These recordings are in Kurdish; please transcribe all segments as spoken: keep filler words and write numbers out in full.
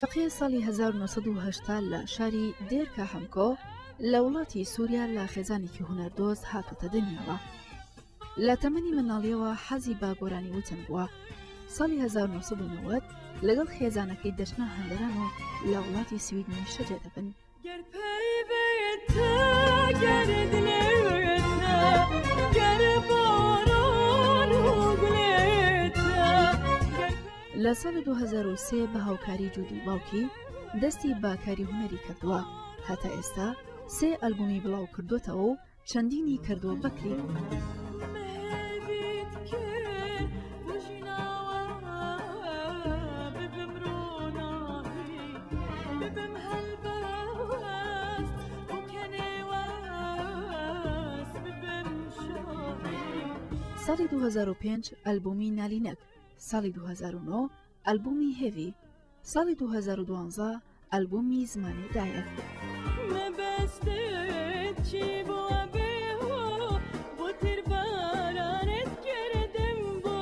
تەقیە ساڵی هەزار و نۆ سەد و هەشتا لە شاری دێرکە حەمکۆ لە وڵاتی سووریا لە خێزانێکی هونەردۆز هاتووتە دنیاوە. لە تەمەنی مناڵیەوە حەزی بە گۆرانی وتن بووە. ساڵی هەزار و نۆ سەد و نەوەد لەگەڵ خێزانەکەی دەچنە هەندەران و لە وڵاتی سوید نیشتەجێ دەبن. گەر پەیڤێتە، گەر دلێتە، گەر باران و گلێتە، گەر لە ساڵی دوو هەزار و سێ بە هاوکاری جودی باوکی دەستی بە کاری هونەری کردووە. هەتا ئێستا سێ ئەلبومی بڵاو کردوتەوە و چەندینی کردووە بەکری. ساڵی دوو هەزار و پێنج ئەلبومی نالینەک، ساڵی دوو هەزار و نۆ ئەلبومی هێڤی، ساڵی دوو هەزار و دوانزە ئەلبومی زمانی دایە. مەبەستت چی بووە بێ هۆ، بۆ تیربارانت کردم بۆ.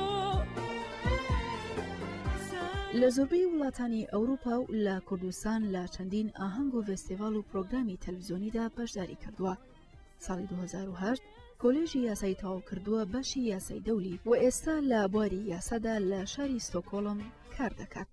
لە زۆربەی وڵاتانی ئەوروپا و لە کوردستان لە چەندین ئاهەنگ و فێستیڤاڵ و پرۆگرامی تەلەڤیزیۆنیدا بەشداری کردووە. ساڵی دوو هەزار و هەشت کۆلێژی یاسایی تەواو کردووە بەشی یاسای دەولی و ئێستا لە بواری یاسادا لە شاری ستۆکۆڵم کار دەکات.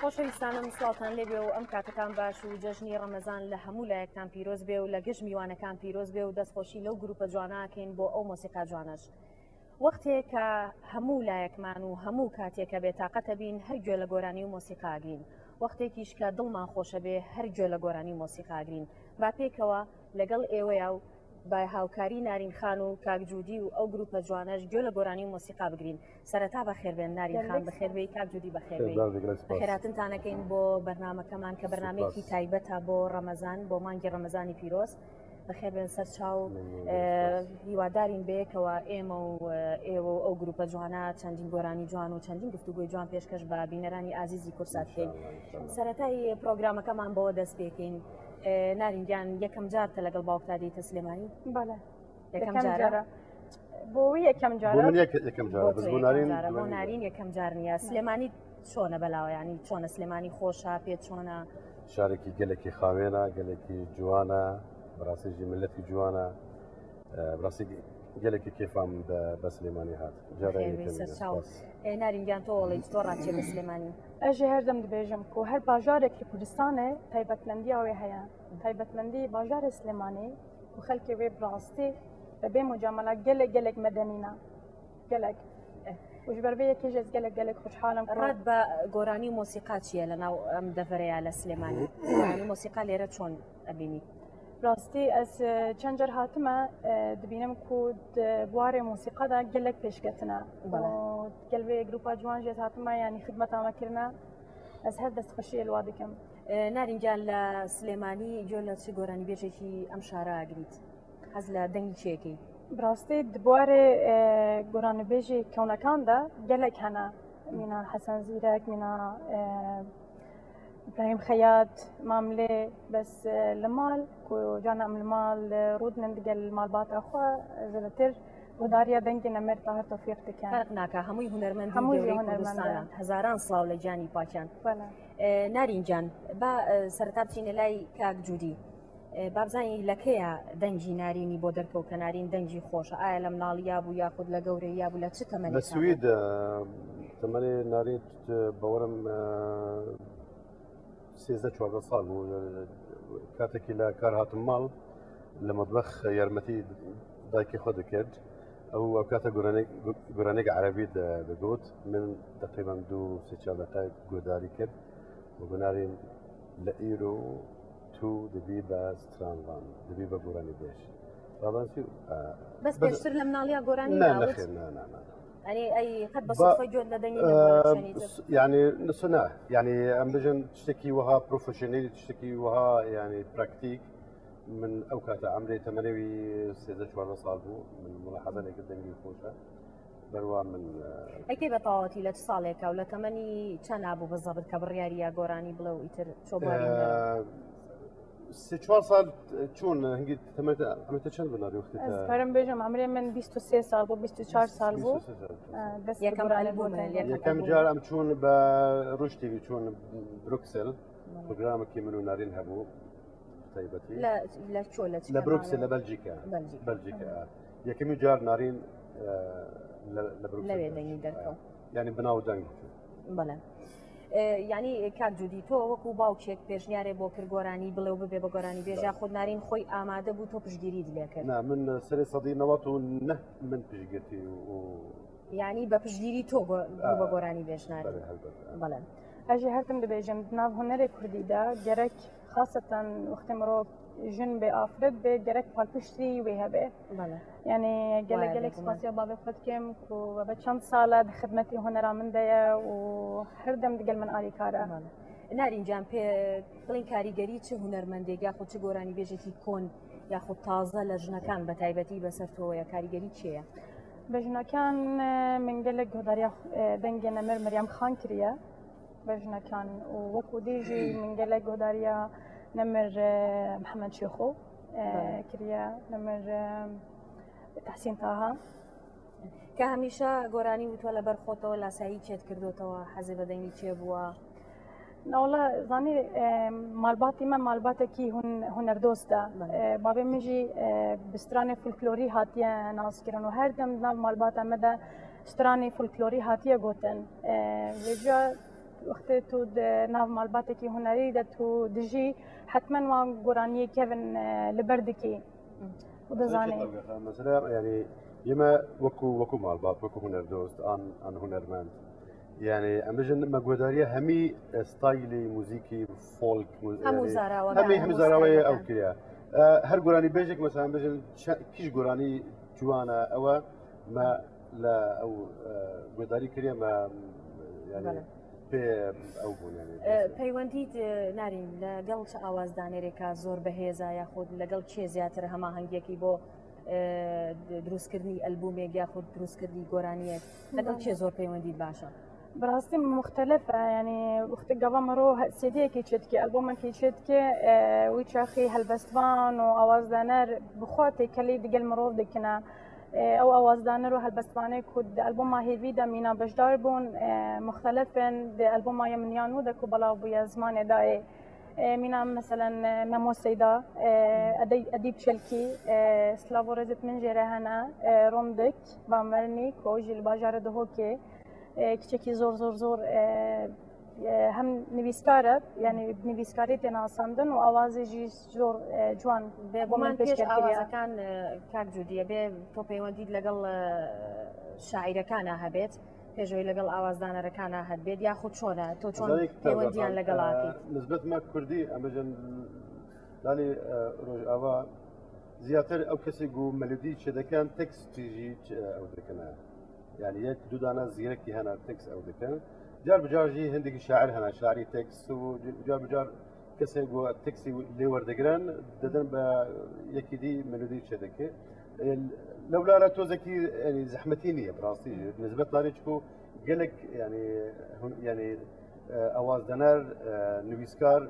خۆشەویستانم، سڵاوتان لێبێ و ئەم کاتەکان باش و جەژنی ڕەمەزان لە هەموو لایەکتان پیرۆز بێ و لە گشت میوانەکان پیرۆز بێ و دەستخۆشی لەو گروپە جوانە ئەکەین بۆ ئەو مۆسیقا جوانەش. وەختێک کە هەموو لایەکمان و هەموو کاتێک کە بێتاقەتە بین، هەر گوێ لە گۆرانی و مۆسیقا ئەگرین. وەختێکیش کە دڵمان خۆشە بێ، هەر گوێ لە گۆرانی و مۆسیقا ئەگرین. با پێکەوە لەگەڵ ئێوەیا و با هاوکاری نارین خان و کاک جودی و ئەو گروپە جوانەش گوێ لە گۆرانی و مۆسیقا بگرین. سەرەتا بەخێر بێن نارین خان، بەخێر بێی کاک جودی، بەخێر بێی. بەخێراتنتان ئەکەین بۆ بەرنامەکەمان کە بەرنامەیەکی تایبەتە بۆ ڕەمەزان، بۆ مانگی ڕەمەزانی پیرۆز. بەخێر بێن سەر چاو. هیوادارین بەیەکەوە ئێمە و ئێوە و ئەو گروپە جوانە چەندین گۆرانی جوان و چەندین گفتوگۆی جوان پێشکەش بە بینەرانی ئازیزی کورسات بکەین. سەرەتای پرۆگرامەکەمان بەوە دەست پێکەین. نارین گیان، یەکەم جارتە لەگەڵ باوکتا دێیتە سلێمانی؟ بەڵێ. یەکەم جارە؟ بۆ وی یەکەم جارە. بۆ من یەک-، یەکەم جارە. بۆ بەس تۆ بۆ یەکەم نارین، جارە، بۆ نارین یەکەم جار نییە. سلێمانی چۆنە بەلاوە، یعنی چۆنە سلێمانی، خۆشە، پێت چۆنە؟ شارێکی گەلێکی خاوێنە، گەلێکی جوانە، بەڕاستی ژی ملەتی جوانە. ئە، بەڕاستی گەلێکی کێفام بە، بە سلێمانی هات. جارە بەخێر بێی، یەکەمینە. سەرچاو. سپاس. ئێ، نارین گیان، تۆ وەڵێ، تۆ ڕاچێ بە سلێمانی؟ ئەژێ هەردەم دبێژم کو هەر باژارێکی کوردستانێ تایبەتمەندی ئەوێ هەیە. تایبەتمەندی باژارێ سلێمانی و خەلکێ وێ بڕاستی بە بێ مجامەلە گەلێک، گەلێک مەدەنینە. گەلێک. ئێ. و ji ber vê yekê jî ez gelek, gelek xweşhal im ku ڕات بە گۆرانی و مۆسیقا چییە لە ناو ئەم دەڤەرەیە لە سلێمانی؟ گۆرانی و مۆسیقا لێرە چۆن ئەبینی؟ ڕاستی ئەس، ئە، چەند جار هاتمە، ئە، دبینم ku di buarê mûsîqa de gelek pêşketin e. Bele. Û gel vê grûpa ciwan jî ez hatime, yanî xidmeta me kirine. Ez her destxweşiyê li wa dikim. ئێ، نارین گیان، لە سلێمانی گوێ لە چ گۆرانیبێژێکی ئەم شارە ئەگریت؟ حەز لە دەنگی کێ ئەکەی؟ Bi rastî di buarê, ئە، گۆرانیبêjê kewnekan de gelek hene. Mîna Hesen Zîrek, mîna, ئە، Îbrahîm Xeyat, Mamlê, bes, ئە، li mal, ku carna em li mal, ئە، rûdinin digel malbata xwe, zêdetir guhdariya dengê Nemêr Tahir Tofîq dikin. Ferq nake, hemûyî hunermendî Hemû jî gevreyî hunermend Kurdistanê. In. Hezaran slav li giyanî pakiyan. Bele. ئە، نارین گیان، با، ئە، سەرەتا بچینە لای کاک جودی. ئە، با بزانین لە کەیە دەنگی نارینی بۆ دەرکەوت کە نارین دەنگی خۆشە؟ ئایا لە مناڵییا بوو یاخود لە گەورەییا بوو؟ لە چ تەمەنێکا بوو؟ لە سوید، ئە، تەمەنی نارین، ئە، باوەرم، ئە، سێزدە چواردە ساڵ بوو. کاتێکی لە کار هاتم ماڵ، لە مەتبەخ یارمەتی دایکی خۆ دەکرد. ئەو، ئەو کاتە گۆرانێک، گۆرانێک عەرەبی دە-، دەگوت. من تەقریبەن دوو سێ چوار دەقای گۆداری کرد. و گۆنارین لە ئیرۆ تو دەبی بە سترانڤان، دەبی بە گۆرانی بێژ. ڕابانسی، ئە، بەس بەس پێشتر لە مناڵیا گۆرانی نا، ناوت؟ نەخێر، نا، نا، نا، نا. Yanî ey qet bi sedfê gund lê dengî nebû لە شوێنی تر؟ یعنی نسو نه، یعنی ئەم بژن تشتێکی وەها پرۆفشنەلی، تشتێکی وەها یعنی پراکتیک. من ئەو کاتە ئەمرێ تەمەنەوی سێزدە چواردە ساڵ بوو، من ملاحظە لێکرد دەنگی خۆشە. بەروا من ئەی کەی بە تەواوەتی لە چ ساڵێکە و لە تەمەنی چەندا بوو بزەبت کە بڕیاریە گۆرانی بڵێ و ئیتر چۆ بواری هونەرە؟ سێ چوار ساڵ چوون هەنگی تەمەتە ئەمەتە چەند بوو ناری وەختی؟ Ez karim bêjim emrê min bîst û sê sal bû, bîst û çar sal bû. Dest یەکەم ئەلبومە، یەکەم یەکەم جار ئەم چوون بە ڕوش تیوی چوون بروکسل، پرۆگرامێکی من و نارین هەبوو. تایبەتی لە لە چۆ لە لە بروکسل لە بەلجیکا. بەلجیکا یەکەمی جار نارین لە بروکسل لەوێ دەنگی دەرکەوت. یعنی بناو دەنگ. بەڵێ. یعنی کاک جودی، تۆ وەکو باوکێک پێشنیارێ بۆ کرد گۆرانی بڵێ و ببێ بە گۆرانی بێژ، یاخود نارین خۆی ئامادە بوو تۆ پشتگیری لێ کرد؟ نا، من سەرێ سەدی نەوەت و نە من پشتگیرتی و یعنی بە پشتگیری تۆ بە گۆرانی بێژ نارین؟ بەڵێ. Ez jî her tim dibêjim, di nav hunerê kurdî de gerek xaseten wextê mirov jin bê, afirît bê, gerek palpiştî wê hebe. Yanî gelek gelek spasiya bavê xwe dikim ku webe çend sal e di xidmetî hunera min de ye û her dem digel min alîkar e. Narîn can, pê bilin karîgerî çi hunermendêk yaxud çi goranîbêjekî kon yaxud taze le jinakan be taybetî be ser to ye, karîgerî kê ye? Be jinakan min gelek guhdariya dengê nemir Meryem Xan kiriye. Be jinakan û wekû dî jî min gelek guhdariya nemir Mihemed Şêxo kiriye, nemir Tehsîn Taha. Ke hemîşe goranî û to li ber xwe to lasayî çêt kirdotewe, hezê ve dengî çêbûwa? Na wala zanî, malbatî me malbatekî hun hunerdost e. Bavê min jî bi stranê folklorî hatiye naskirin û her dem di nav malbata me de stranê folklorî hatiye gotin. Vêca wextê tu di nav malbatekî hunerî de tu dijî, hetmen wan goraniyê kevin li ber dikî. Û dizanî. Mesela, yani, yeme wekû, wekû malbat, wekû hunerdost, an, an hunermend. Yani, em bijin me guhdariya hemî staylê muzîkî, folk, hemî, hemî zarawayê ew kiriye. Her goranî bêjek, mesela, em bijin kîj goranî ciwan e, ew e, me li ew guhdarî kiriye, me, yani, pê ew bûn, yanî. Peywendît, Narîn, li gel çi awazdanêrêka zor bi hêz e, yaxud li gel kê zêdetir hemahengiyekî bo dirûstkirinî elbûmêk yaxud dirûstkirinî goraniyek, li gel kê zor peywendît baş e? Bi rastî muxtelef e, yanî wextê gava mirov CDyekê çêdike, elbûmekê çêdike, wî çaxî helbestvan û awazdaner bi xwe têkelî digel mirov dikine. Ew awazdaner û helbestvanê ku di elbûma hêvî de mîna beşdar bûn, muxtelef in. Di elbûma ya min ya nû de ku belav bûye Zimanê Dayê, mîna meselen Memo Seyda, Edîb Çelkî, Silav û rêzêt min jê re hene, Rondik Bamernî ku ew jî li bajarê Duhokê kiçekî zor zor zor hem nivîskar e, yanî bi nivîskarî tê nasandin û awazê jî zor ciwan. Bêguman pêş awazekan, kak Cûdî, bê to peywendît legel şaîrekana hebêt, pêşoyî legel awazdanerekana hebêt, yaxud çon e, to çon peywendiyan legel akît? Nisbet me kurdî, em bêjin, lalê Rojava ziyadtir ew kesê ku melodî çêdikin, tekstî jî ew dikine. Yani yek du dana zîrekî hene tekst ew dikin. Car bi car jî hindekî şair hene, şairî tekst û car bi car kesê ku tekstî lê werdigirin, didin bi yekî dî melodî çêdike. Lewla re tozekî, yani zehmetî niye bi rastî jî. Nisbet darê çiku gelek, yani, yani, awazdener, nivîskar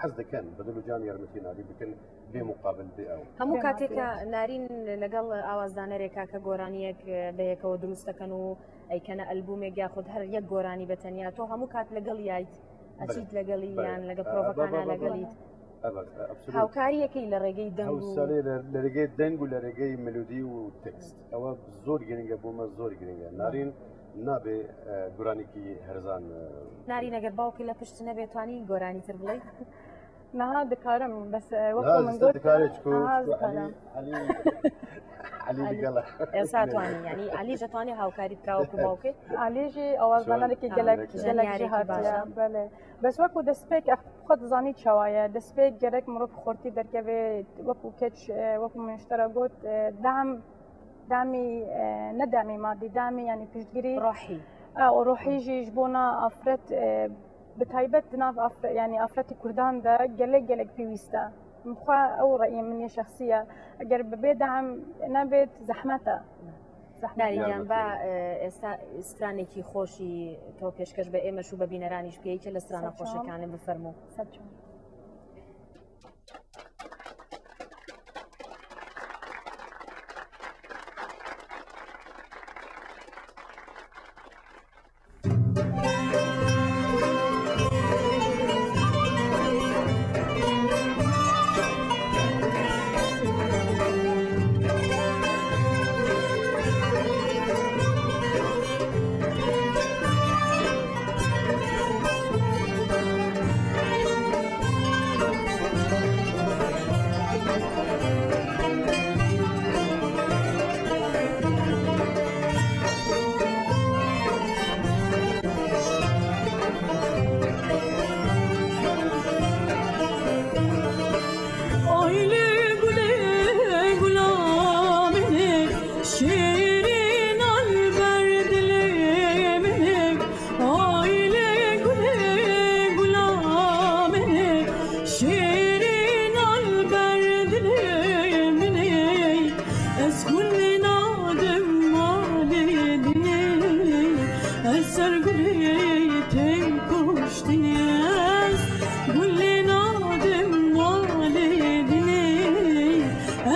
hez dikin, bi dil û can yarmetî Narîn bikin. Bê muqabil bê ew. Hemû katêka Narîn legel awazdanerêka ke goraniyek bi yekewê dirûst dikin û eykene elbûmêk yaxud her yek goranî bi tenya, to hemû kat legel yayît, eçît legelî yan lege provakana legelît? Hawkariyekî li rêgey deng û... Hawkarî li rêgey deng û li rêgey melodî û tekst. Ew zor girîng e bo me, zor girîng e. Narîn nabe goranîkî herzan. Narîn, eger bawkê li pişt nebe, twanî goranîtir biley? Niha dikarim, bes wekî min got, niha dikarim. Elî li gel e. Ez twanî, yanî Elî jî twanî hawkarî bike wekî bawkê? Elî jî awazdanerekî gelek, gelek jêhatî ye. Belê. Bes wekî destpêk, ev xwe dizanî çawa ye. Destpêk gerek mirov xortî derkeve, wekî keç, wekî min ji te re got, dem Demî, e, ne demî madî, demî, yanî piştgirî Ruhî. E, û ruhî jî ji bona afret, e, bi taybet di nav afre-, yanî afretê Kurdan de gelek, gelek pêwîst e. Min xwe ew reyê min yê şexsî ye. Eger bi bê dem nebêt, zehmet e. Zehmet e. Narî Giyan, ba, e, êsta stranekî xweşî to pêşkeş be ême û be bîneranî jî pêyî ke li strana Ser çav. Xweşekanê bifermo. Ser çav. Aylê gulê gula min ê, şêrîn al ber dilê min ê. Aylê gulê gula min ê, şêrîn al ber dilê min ê. Ez gulê nadim malê dinê, ez ser gulê têm kuştinê. Ez gulê nadim malê dinê,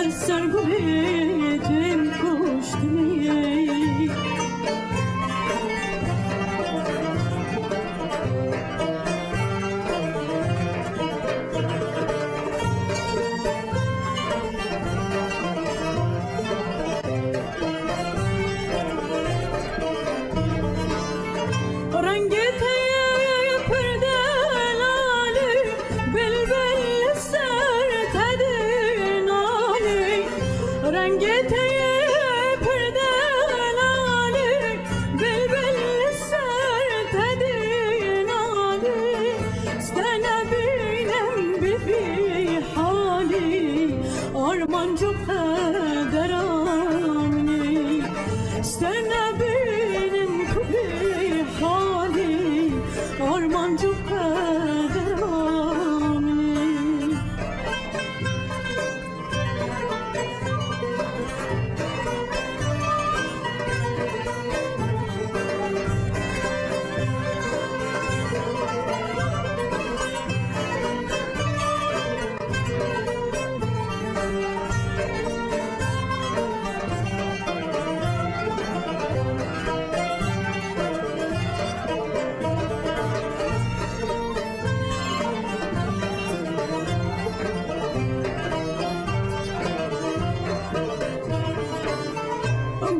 ez ser gulê têm kuştinê. Rengê te ye pir delalê, bilbil li ser te dê nalê. Rengê te ye pir delalê, bilbil li ser te dê nalê. Stene bînim bi vî halî, armanc û qedera min ê. Stene bînim ku vî halî, armanc û qedera min ê.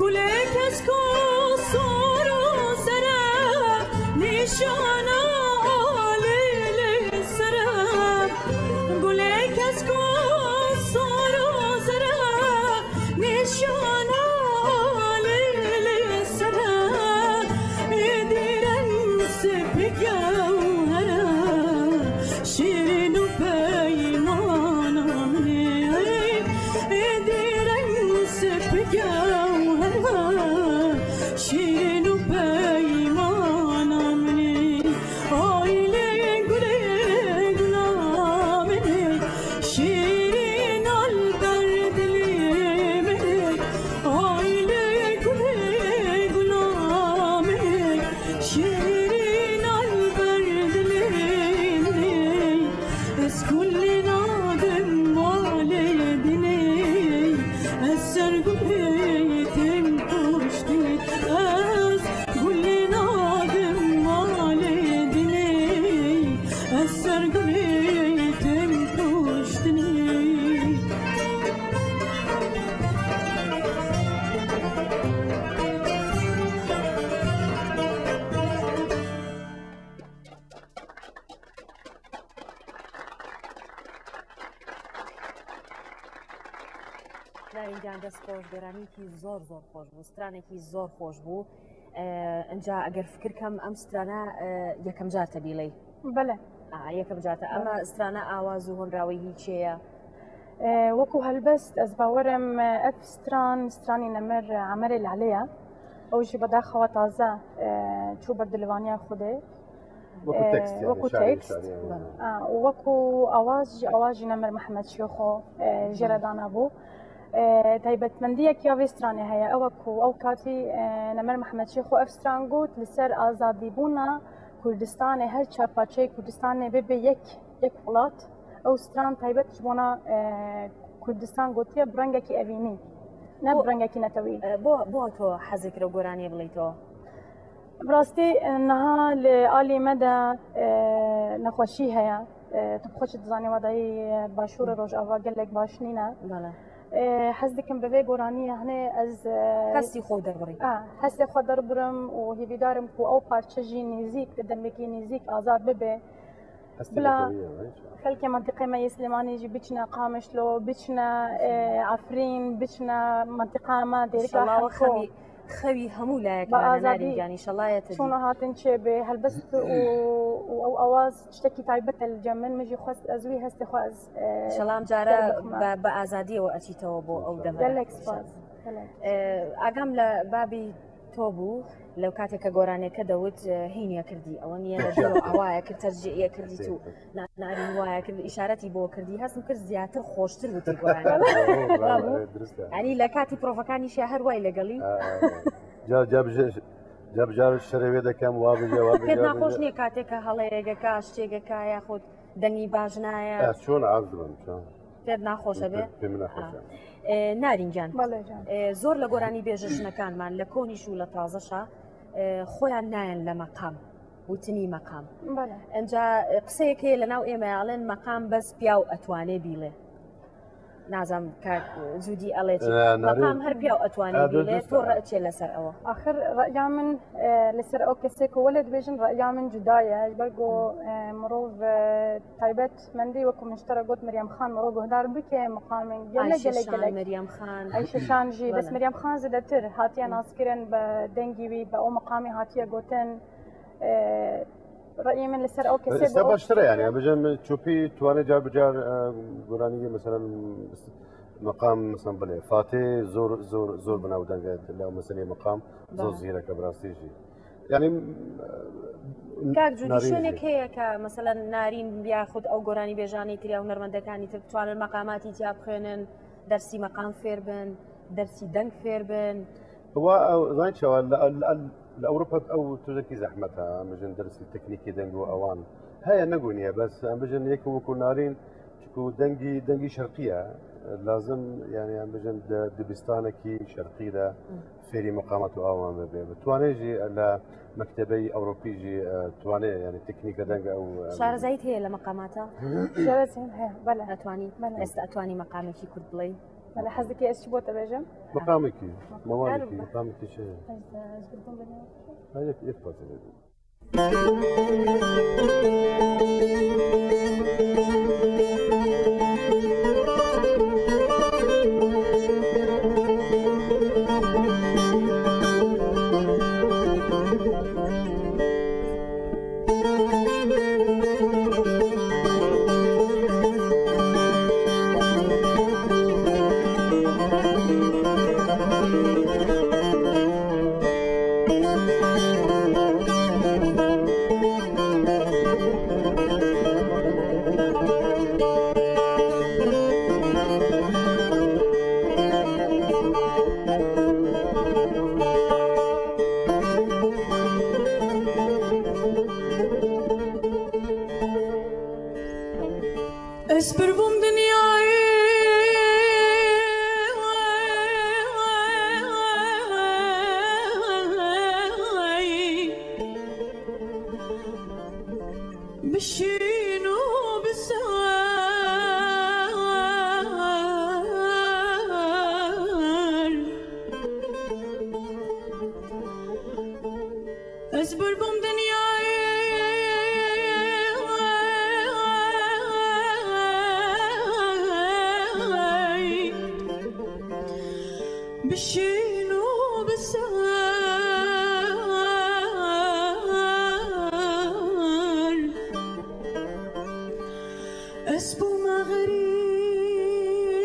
Gulê kesk û sor û zer e, nîşana alî li ser e. Gulê kesk û sor û zer e, nîşana alî li ser e. Êdî reng spî gewher e, şîrîn û peymana min ê. Êdî reng spî gewher e, şîrîn û peymana min ê. Aylê gulê gula min ê, şîrîn al ber dilê min ê. Aylê gulê gula min ê, şîrîn al ber dilê min ê. Ez kulî nadim malê dinê, ez ser gulê têm kuştinê. Ez gulî nadim malê dinê, ez ser gulê têm kuştinê. Narîn giyan, dest xweş, gêranîkî zor zor xweş bû, stranekî zor xweş bû. Ee, inca eger fikir kem, em strana, e, yekem car te bîley. Bele. A, yekem car te. Bele. Ema strana awaz û honrawê hî çê ye? E, wekû helbest, ez bawerim, e, ev stran, stranî nemir, e, Emerê Lelê ye. Ew jî bedaxa we taze, e, çû berdilivaniya Xwedê. Wekû E, tekst, yani, wekû şairê, tekst. Şairê, yani. A, û wekû awaz jî, awaz jî nemir Mehmed Şiyoxo, e, jê re danabû. E, taybetmendiyek ya vê stranê heye, ew e ku ew katî, e, nemir Mehmed Şiyoxo ev stran got, li ser azadîbûna Kurdistanê, her çar parçeyê Kurdistanê bibe yek, yek welat. Ew stran taybet ji bona, e, Kurdistan gotiye bi rengekî evînî, ne Bo-, bi rengekî netewî. E, bo, bo to hezê kir ew goraniyê bilîto? Bi rastî, e, niha li alî me de, e, nexweşî heye. E, tu bi xwe jî dizanî, wadayî, e, başûrê Rojava gelek baş nîne. Bele. E, hez dikim bi vê goraniyê hinê ez, e, Hestî xwe derbirim. A, hestê xwe derbirim û hêvîdar im ku ew parçe jî nêzîk, di demekî nêzîk azad bibe. Bila xelkê mentiqê me yê Silêmanî jî biçine Qamişlo, biçine, e, Efrîn, biçine mentiqa me, dêrika Hemko. Xewî, xewî hemû layek me, Narîn Can, înşallah ye te dî. Çûna hatin çêbê, helbest û, û ew awaz tiştekî taybet e li cem min. Min jî xwest ez wî hestê xwe ez, e, înşallah em cara bi, bi azadiyê we eçîtewe bo ew demê. Gelek spas. Gelek. E, agam li babî to bû, لەو کاتێک کە گۆرانیەکە دەوت، هینیە کردی، ئەوە نییە لە دڵ و ئەوایە کرد، تەرجیعیە کردی تو، نا-، نارین وایە کرد، ئیشارەتی بۆ کردی، هەستم کرد زیاتر خۆشتر وتی گۆرانیەکە. وابوو؟ یعنی لە کاتی پرۆڤەکانیشیا هەر وای لەگەڵی؟ جا، جا بژێ-، جا بجار شەرێ وێ دەکەم، وا بژێ، وا بژێ، پێت وا ناخۆش بژێ. نییە کاتێک کە هەڵەیەگەکە، شتێگەکە، یاخود دەنگی باش نایە؟ ئە، چۆن عەرز بم، چۆن؟ پێت ناخۆشە بێ؟ پێ من ناخۆشە. ئا. ئێ، نارین گیان. بەڵێ جان. ئێ، زۆر لە گۆرانی بێژە ژنەکانمان لە کۆنیش و لە تازەشا، ئێ، خۆیان نایەن لە مەقام، وتنی مەقام. بەڵێ. ئەنجا، ئێ، قسەیەک هەیە لە ناو ئێمە ئەڵێن مەقام بەس پیاو ئەتوانێ بیڵێ. نازم کاک جودی ئەڵێ چی؟ ئێ، نارین. مەقام هەر پیاو ئەتوانێ بیڵێ، تۆ ڕەئچێ لەسەر ئەوە. ئاخر ڕەئیا من، ئێ، لەسەر ئەو کەسێک و وەلێ دبێژن ڕەئیا من جودایە. بەرگۆ، ئێ، مرۆڤ، ئێ، تایبەت مندی وەکو من ji te re got Meryem Xan, mero guhdar bike, miqamên gelek, gelek, gelek. Ayşe Şan, Meryem Xan. Ayşe Şan jî, bes Meryem Xan zêdetir hatiye naskirin, bi dengî wî, bi ew miqamê hatiye gotin. E, reyê min li ser ew kesê. Îsta baştir e yani, em bijin çopî tuane car bi car, e, goranî mesela miqam, mesela bile Fatê zor, zor, zor bi nav deng e, lê mesela miqam zor zîrek e bi rastî jî. Yani, e, Kak Cudî, şûnek heye ke, meselen, Narîn yaxud ew goranî bêjanê tiriya hunermendekani tir, bituanin meqamatî tiya bixwênin, dersî meqam fêr bin, dersî deng fêr bin? Wa, ew, zanî çawa, li, li, li Ewropa ew tuzekî zehmet e, em bijin dersî teknîkî deng û ewan. Heye, negoniye, bes em bijin yek wekû Narîn, çiku dengî, dengî şerqî ye, lazim, yani, em bijin di dibistanekî şerqî de fêrî meqamat û awan bibe. Bi tuane jî li mektebeyî Ewropî jî, e, tuane, yani teknîka deng ew, e, Şarezayît heye li meqamata? Şarezayît heye, bele. Etwanî? Bele. Ez etwanî meqamekî kurd biley? Bele, hez dikî ez çi bo te bêjim? Meqamekî, mewanekî, meqamekî çi? Ez, e, ez kurdim bêjim. Ha, yek, yek parça bêjim. Ez pir bûm dinyayê. Bişîn û biser. Ez bir bûm dinyayê. Bişîn û biser. Ez bûme xerîb.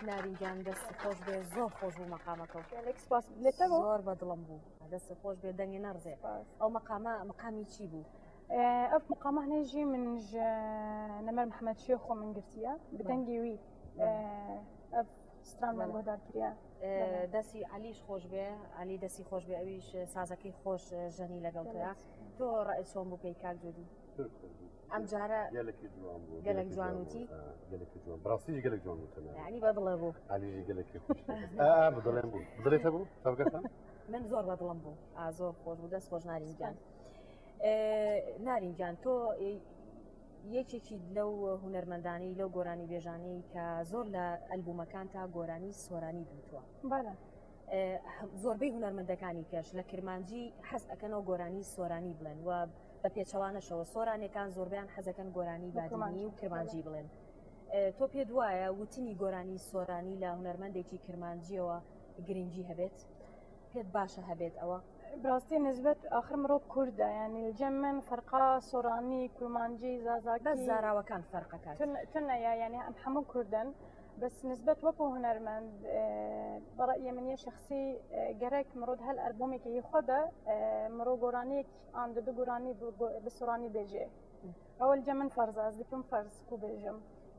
Narîn giyan, dest xweş be, zor xweş bû meqameke. Gelek spas. Lê te bo? Zor be dilim bû. Dest xweş be, dengê nerze. Spas. Ew meqama, meqamî çi bû? Ev meqama hinê jî min ji Nemer Mihemed Şêxo min girtiye. Bi dengê wî, ev stran min guhdar kiriye. Destî Elî ji xweş be, Elî destî xweş be, ew î ji sazekî xweş jenî legel te ya. Tu re çon bû pey kak Cûdî? Em cara gelekî ciwan bû. Gelek ciwan wî. Gelekî ciwan. Bi rastî jî gelek ciwan bû te. Yanî be dile bû. Elî jî gelekî xweş. E, e, bi dilê bû. Bi dilê te bû? Tevgefan? Min zor be dilim bû. A, zor xweş bû. Dest xweş Narîn giyan. E, Narîn giyan, to, e, yekekî lew hunermendanî, lew goranîbêjanî ke zor le elbûmekan te goranî soranî dîtwa. Bele. E, zorbey hunermendekanî keş le kirmancî hez eken ew goranî soranî bilen we be pêçewaneşewe. Soranêkan zorbeyan hez eken goranî badînî û kirmancî bilen. E, to pê duwaye wutinî goranî soranî le hunermendekî kirmanciyewe girîngî hebêt? Pêt baş e hebêt ewa? Bi rastî nisbet axir mirov kurd e, yanî li cem min ferqa soranî, kurmancî, zazakî. Bes zarawekan ferqek hat. Tune, tune ye, yanî em hemû kurd in. Bes nisbet wekû hunermend, e, bi rayê min yê şexsî, e, gerek mirov di her albûmekê yê xwe de, e, mirov goraniyek an didu goranî bi, bi soranî bêje. Ew li cem min ferz e, ez dikim ferz ku bêjim.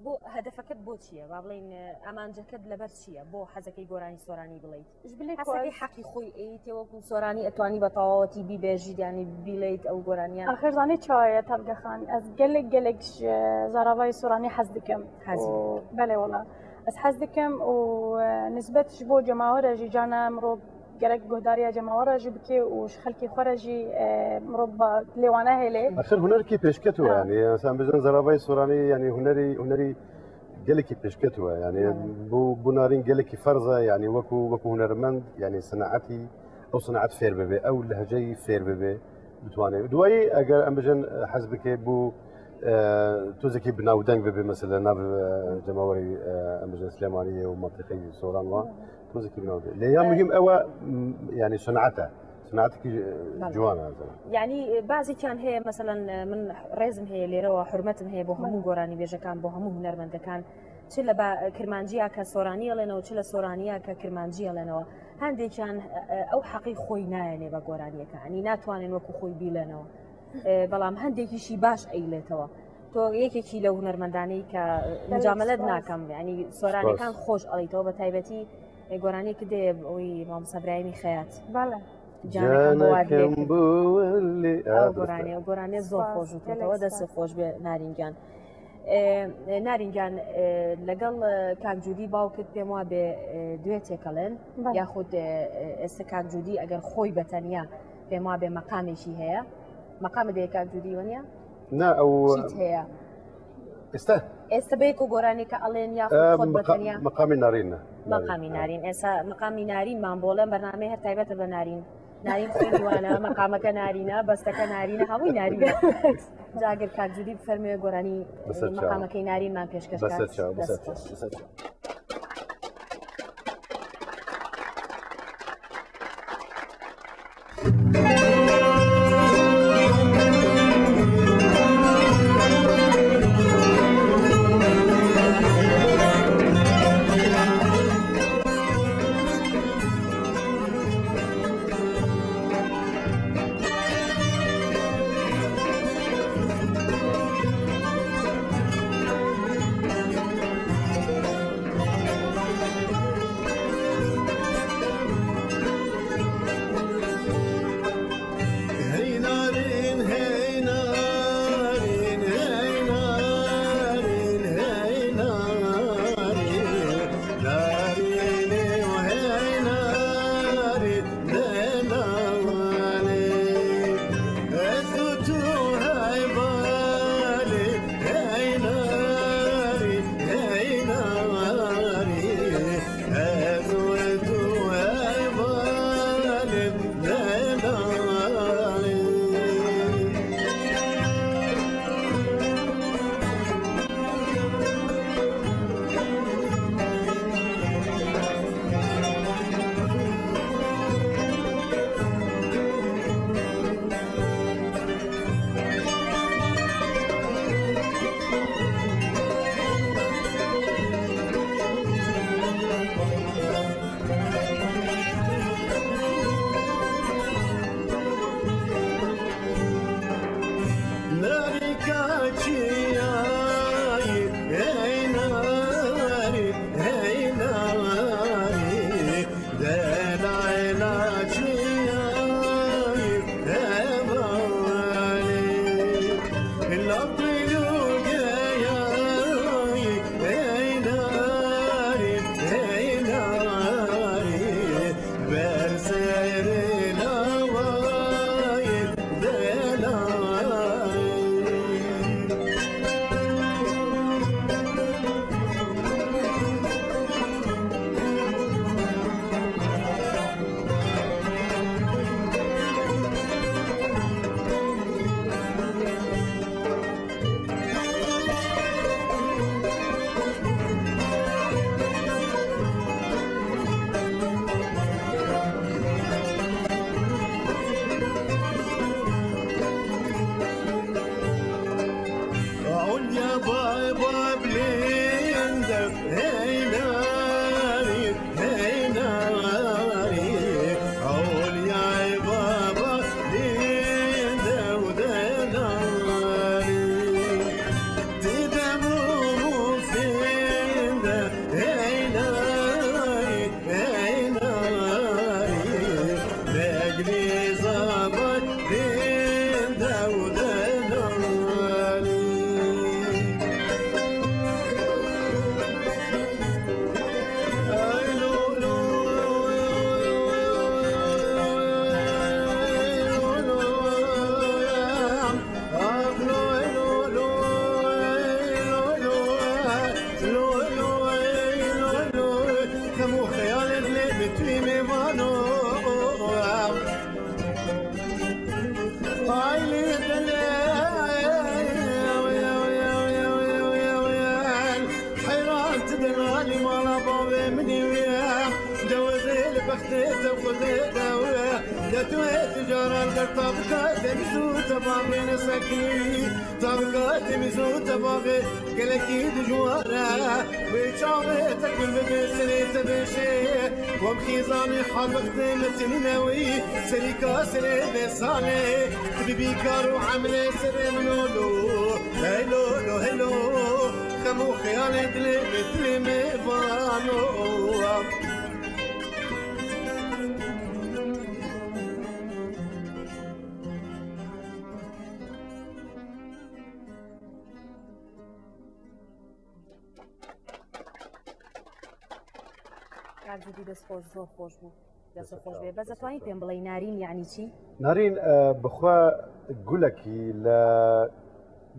Bo hedefeket bo çi ye? Va bilên, e, emanceket li ber çi ye? Bo hezekê goranî soranî bileyt. Ji bilê ku hezekê ez heqî xwe ê tê wekû soranî etwanî be tawawetî bîbêjî, yanî bileyt ew goraniyan. Axir zanî çawa ye Tevgexan? Ez gelek, gelek ji zaravayê soranî hez dikim. Hez û belê wela. Ez hez dikim û, e, nisbet ji bo cemawere jî carna mirov gerek guhdariya cemawer re jî bike û ji xelkê xwe re jî, e, mirov ba lê wane hêlê. Axir hunerkî pêşket we, yanî, mesela, em bêjin zaravayê soranî, yanî, hunerî, hunerî gelekî pêşket we, yanî, bo, bo Narîn gelekî ferz e, yanî, wekû, wekû hunermend, yanî, senaetî, ew senaet fêr bibe, ew lehceyî fêr bibe, bitwane. Duwayî, eger em bêjin, e, hez bike bo, e, tozekî bi navdeng bibe, mesela, nav, e, cemawerî, e, em bêjin Silêmaniyê û mentiqeyî Soran wa, tozekî bi navdeng. Lê ya muhîm ew e, m, yanî senaet e. Senaetekî, e, ciwan e, mesela. Yanî, e, bazîkiyan heye, mesela, e, min rêzim heye lêre wa, hurmetim heye bo hemû goranîbêjekan, bo hemû hunermendekan. Çi le ba-, kirmanciya ke soranî elêne û çi le soraniya ke kirmancî elêne wa. Hendêkiyan, e, e, ew heqî xwe nayêne be goraniyeke. Yanî, natwanên wekû xwe bîlenewa. E, belam hendekî jî baş eylêtewa. To yekekî lew hunermendanê ke, e, micamelet nakem, yanî soranêkan xweş eleytewa, be taybetî, e, goraniyekî dê wî Mamosta Birahîmî Xeyat. Bele. Canekem bo we dilê. Ew goranê, ew goranê zor xweş û totewa, dest xweş be Narîn giyan. E, e, Narîn giyan, e, legel, e, kak Cûdî bawkit pê ma be, e, duetê kelin, yaxud, e, e, êste kak Cûdî eger xwe be tenya pê ma be meqamê jî heye. Meqamê de kak Cûdî weniya? Na, ew çît heye? Êste? Êste bê ku goranê ke elên yaxud xwe be tenya? Meqamê Narîn e. Meqamê Narîn. Êsa meqamê Narîn man bolen bernameyê her taybet be Narîn. Narîn xwînî wana, meqameke Narîn e, besteke Narîn e, hemû Narîn e. Cagir kak Cûdî bifermê goranî, meqamekê Narîn man pêşkeş kat. Beser çaw, beser çaw, beser çaw. Narî kaçiyayî, ey narî, ey narî, delala çiyayî, hevalî. Lapilûgeyayî, ey narî, ey narî, ber serê lawayê delalî. Ulya baba bilinde, hey narî, hey narî. Ulya baba bilinde, delalî. Didem û mufinde, hey narî, hey narî, beglî zabat din dew delalî. Ay lo lo, lo lo, Hemû xeyalê dilê min tu yî mêvano. Ay lê dilê, heyran tu delalî mala bavê min î wî ye. Dewizê li bextê te xwedê dewe. De tu ê tu caran ber tabika deniz û te bavê nesekinî. Tabika deniz û te bavê gelekî dijwar e. Wê çavê te gul bibe, serê te bêşê. Kom xîzanê hal wextê me tinîne wî. Serîka serê vê salê. Tu bibî kar û emlê serê min olo. Helo, lo, helo. Xem û xeyalê dilê me, dilê me vano. کاک جودی، دەست خۆش، زۆر خۆش بوو. دەست خۆش بێ. بەس دەتوانین پێم بڵێی نارین یعنی چی؟ نارین، ئە، بخوا گولەکی لە،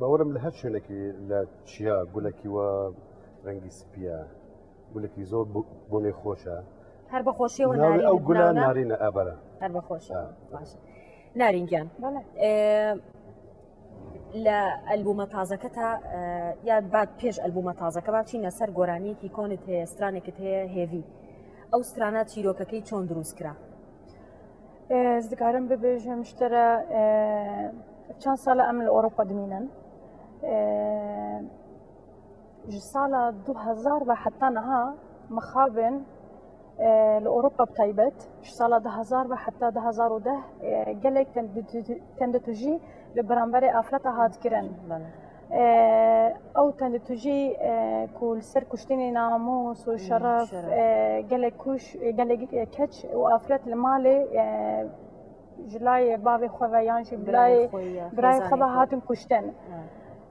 باوەرم لە هەر شوێنێکی لە چیا گولەکی وە ڕەنگی سپیە. گولەکی زۆر بو-، بۆنێ خۆشە. هەر بە خۆشیەوە ناوی نارین ئەو گولە ناونە؟ نارینە، ئە، بەرە. هەر بە خۆشی. ئە. باشە. نارین گیان. بەڵێ. ئێ، لە ئەلبومە تازەکەتا، ئە، یا با پێش ئەلبومە تازەکە با بچینە سەر گۆرانیەکی کۆنت هەیە، سترانێکت هەیە، هێڤی. ئەو سترانە چیرۆکەکەی چۆن دروست کرا؟ ئێ، ez dikarim bibêjim ji te re, e, çend sala em li Ewropa dimînin. E, ji sala du hezar ve heta niha mixabin, e, li Ewropa bi taybet, ji sala du hezar ve heta du hezar û deh, e, gelek tenditû-, tenditûjî li beramberê afreta hat kirin. Belê. E, ew tenditûjî, e, ku li ser kuştinê namûs û Hmm, şeref, şeref. E, gelek kuş, e, gelek, e, keç û afret li malê, e, ji layê bavê xwe ve yan jî Birayê birayê, xwe ya, birayê xêzanê xwe ve xwe. Hatin kuştin. Ha.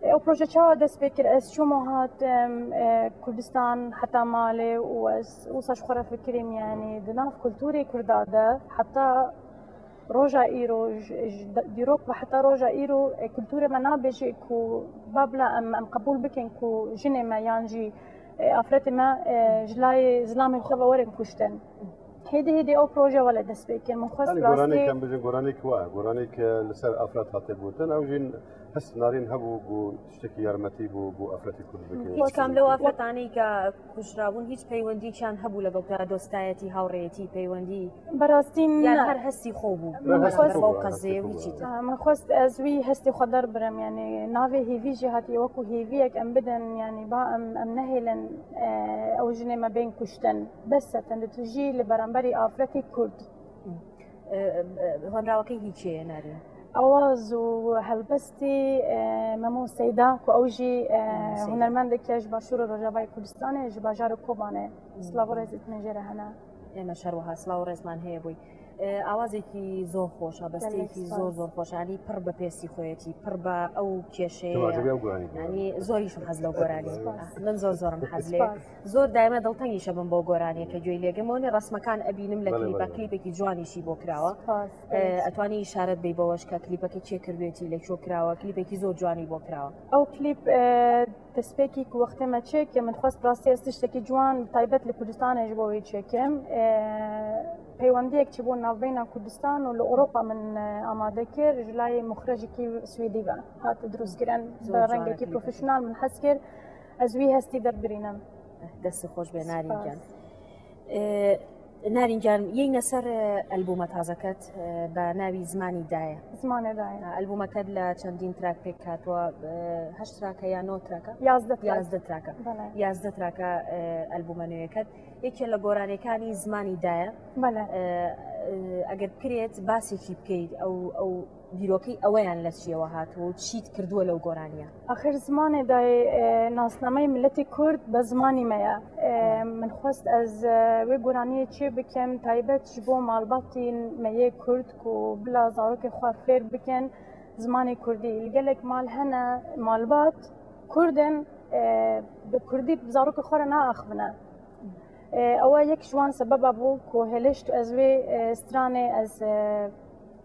E, ew proje çawa dest pê kir? Ez çûm û hatim, e, Kurdistan heta malê û ez wisa ji xwe re fikirîm, yanî di nav kulturê Kurda de heta roja îro, ji, ji de-, dîrok ve heta roja îro, e, kulturê me nabêje ku ba bila em, em qebûl bikin ku jinê me yan jî, e, afretê me, e, ji layê zilamê xwe ve werin kuştin. Hêdî hêdî ew proje wele dest pê kir. Min xwest Yanî rastî goranêk em bijin, goranêk wa, goranêk, e, li ser afret hate gotin, ew jî hest Narîn hebû ku tiştekî yarmetî bû, bû afretê Kurd bike. هیچ کام لەو ئافرەتانەی کە کوژرابوون هیچ پەیوەندیەکیان هەبوو لەگەڵ تا دۆستایەتی، هاوڕێیەتی، پەیوەندی بەڕاستی یان نە. هەر هەستی خۆ بوو؟ من هەستی خۆ بوو، بەو قەزێ هەستی خۆ ویچی بوو. تر. من خۆست ez wî hestê xwe derbirem, yanî navê hêvî jî hatiye wekû hêviyek em bidin, yanî ba em, em nehêlin, e, ew jinê me bên kuştin. Bes e, tenditûjî li beramberî afretê Kurd. Hۆنراوەکەی هیچەیە نارین؟ Awaz û helbestî, e, Memo Seyda, ku ew jî, e, Memo Seyda. Hunermendeke ji Başûr û Rojavayê Kurdistanê, ji bajarê Kobanê. Silav û rêzê min jê re hene. ئێمەش هەروەها سڵاو و ڕێزمان هەیە بۆی. ئێ، ئاوازێکی زۆر خۆشە، بەستەیەکی زۆر، زۆر خۆشە. یانی پڕ بە پێستی خۆیەتی، پڕ بە ئەو کێشەیە. تۆ عەجەبی ئەو گۆرانی. یانی زۆریش حەز لەو گۆرانی. سپاس. من زۆر زۆرم حەز لێ. سپاس. زۆر دایمە دڵتەنگیشە بم بۆ گۆرانیەکە گوێی لێگرم. ئەوەنێ ڕسمەکان ئەبینم لە بەڵێ، کلیپە، بەڵێ. کلیپێکی جوانیشی بۆ کراوە. سپاس. ئێ، ئەتوانی ئیشارەت بی بەوەش کە کلیپەکە کێ کردوێتی، لە کوێ کراوە، کلیپێکی زۆر جوانی بۆ کراوە. ئەو کلیپ، ئێ، دەستپێکی کو وەختێ مە چێکێ، من خواست ڕاستی ئەست تشتێکی جوان، تایبەت لە کوردستانێ ji bo wê çêkim. Ee, peywendiyek çêbû navbeyna Kurdistan û li Ewropa min, e, amade kir, ji layê muxrejekî Swêdî ve hat dirûstkirin, bi rengekî profesyonel min hez kir, ez wî hestî derbirînim. Destê xweş bê, Narîn giyan. Spas. Ee, Narîn giyan, yêne ser, e, albûma tazeket, e, bi navî Zimanî Daye. Zimanê Daye. Ha, albûmeket li çendîn track pêk hatiye, e, heşt track e ya nod track e? Yazdeh track. Yazdeh track e. Belê. Yazdeh track e, e, albûma nûyeket. Yekê li goranêkanî Zimanî Daye. Belê. E, e, eger bikirêt basekî bikeyt, ew, ew dîrokî eweyan li çiyê we hatiye û çît kirdiye lew goranî ye? Axir Zimanê Daye, e, nasnameyê miletê Kurd bi zimanî me ye. E, min xwest ez, e, wê goraniyê çê bikim, taybet ji bo malbatên me yê Kurd ku bila zarokê xwe fêr bikin zimanê Kurdî. Li gelek mal hene malbat Kurd in, e, bi Kurdî zarokê xwe re naaxivine. E, ew yek ji wan sebeba bû ku hêlişt ez wê, e, stranê ez, e,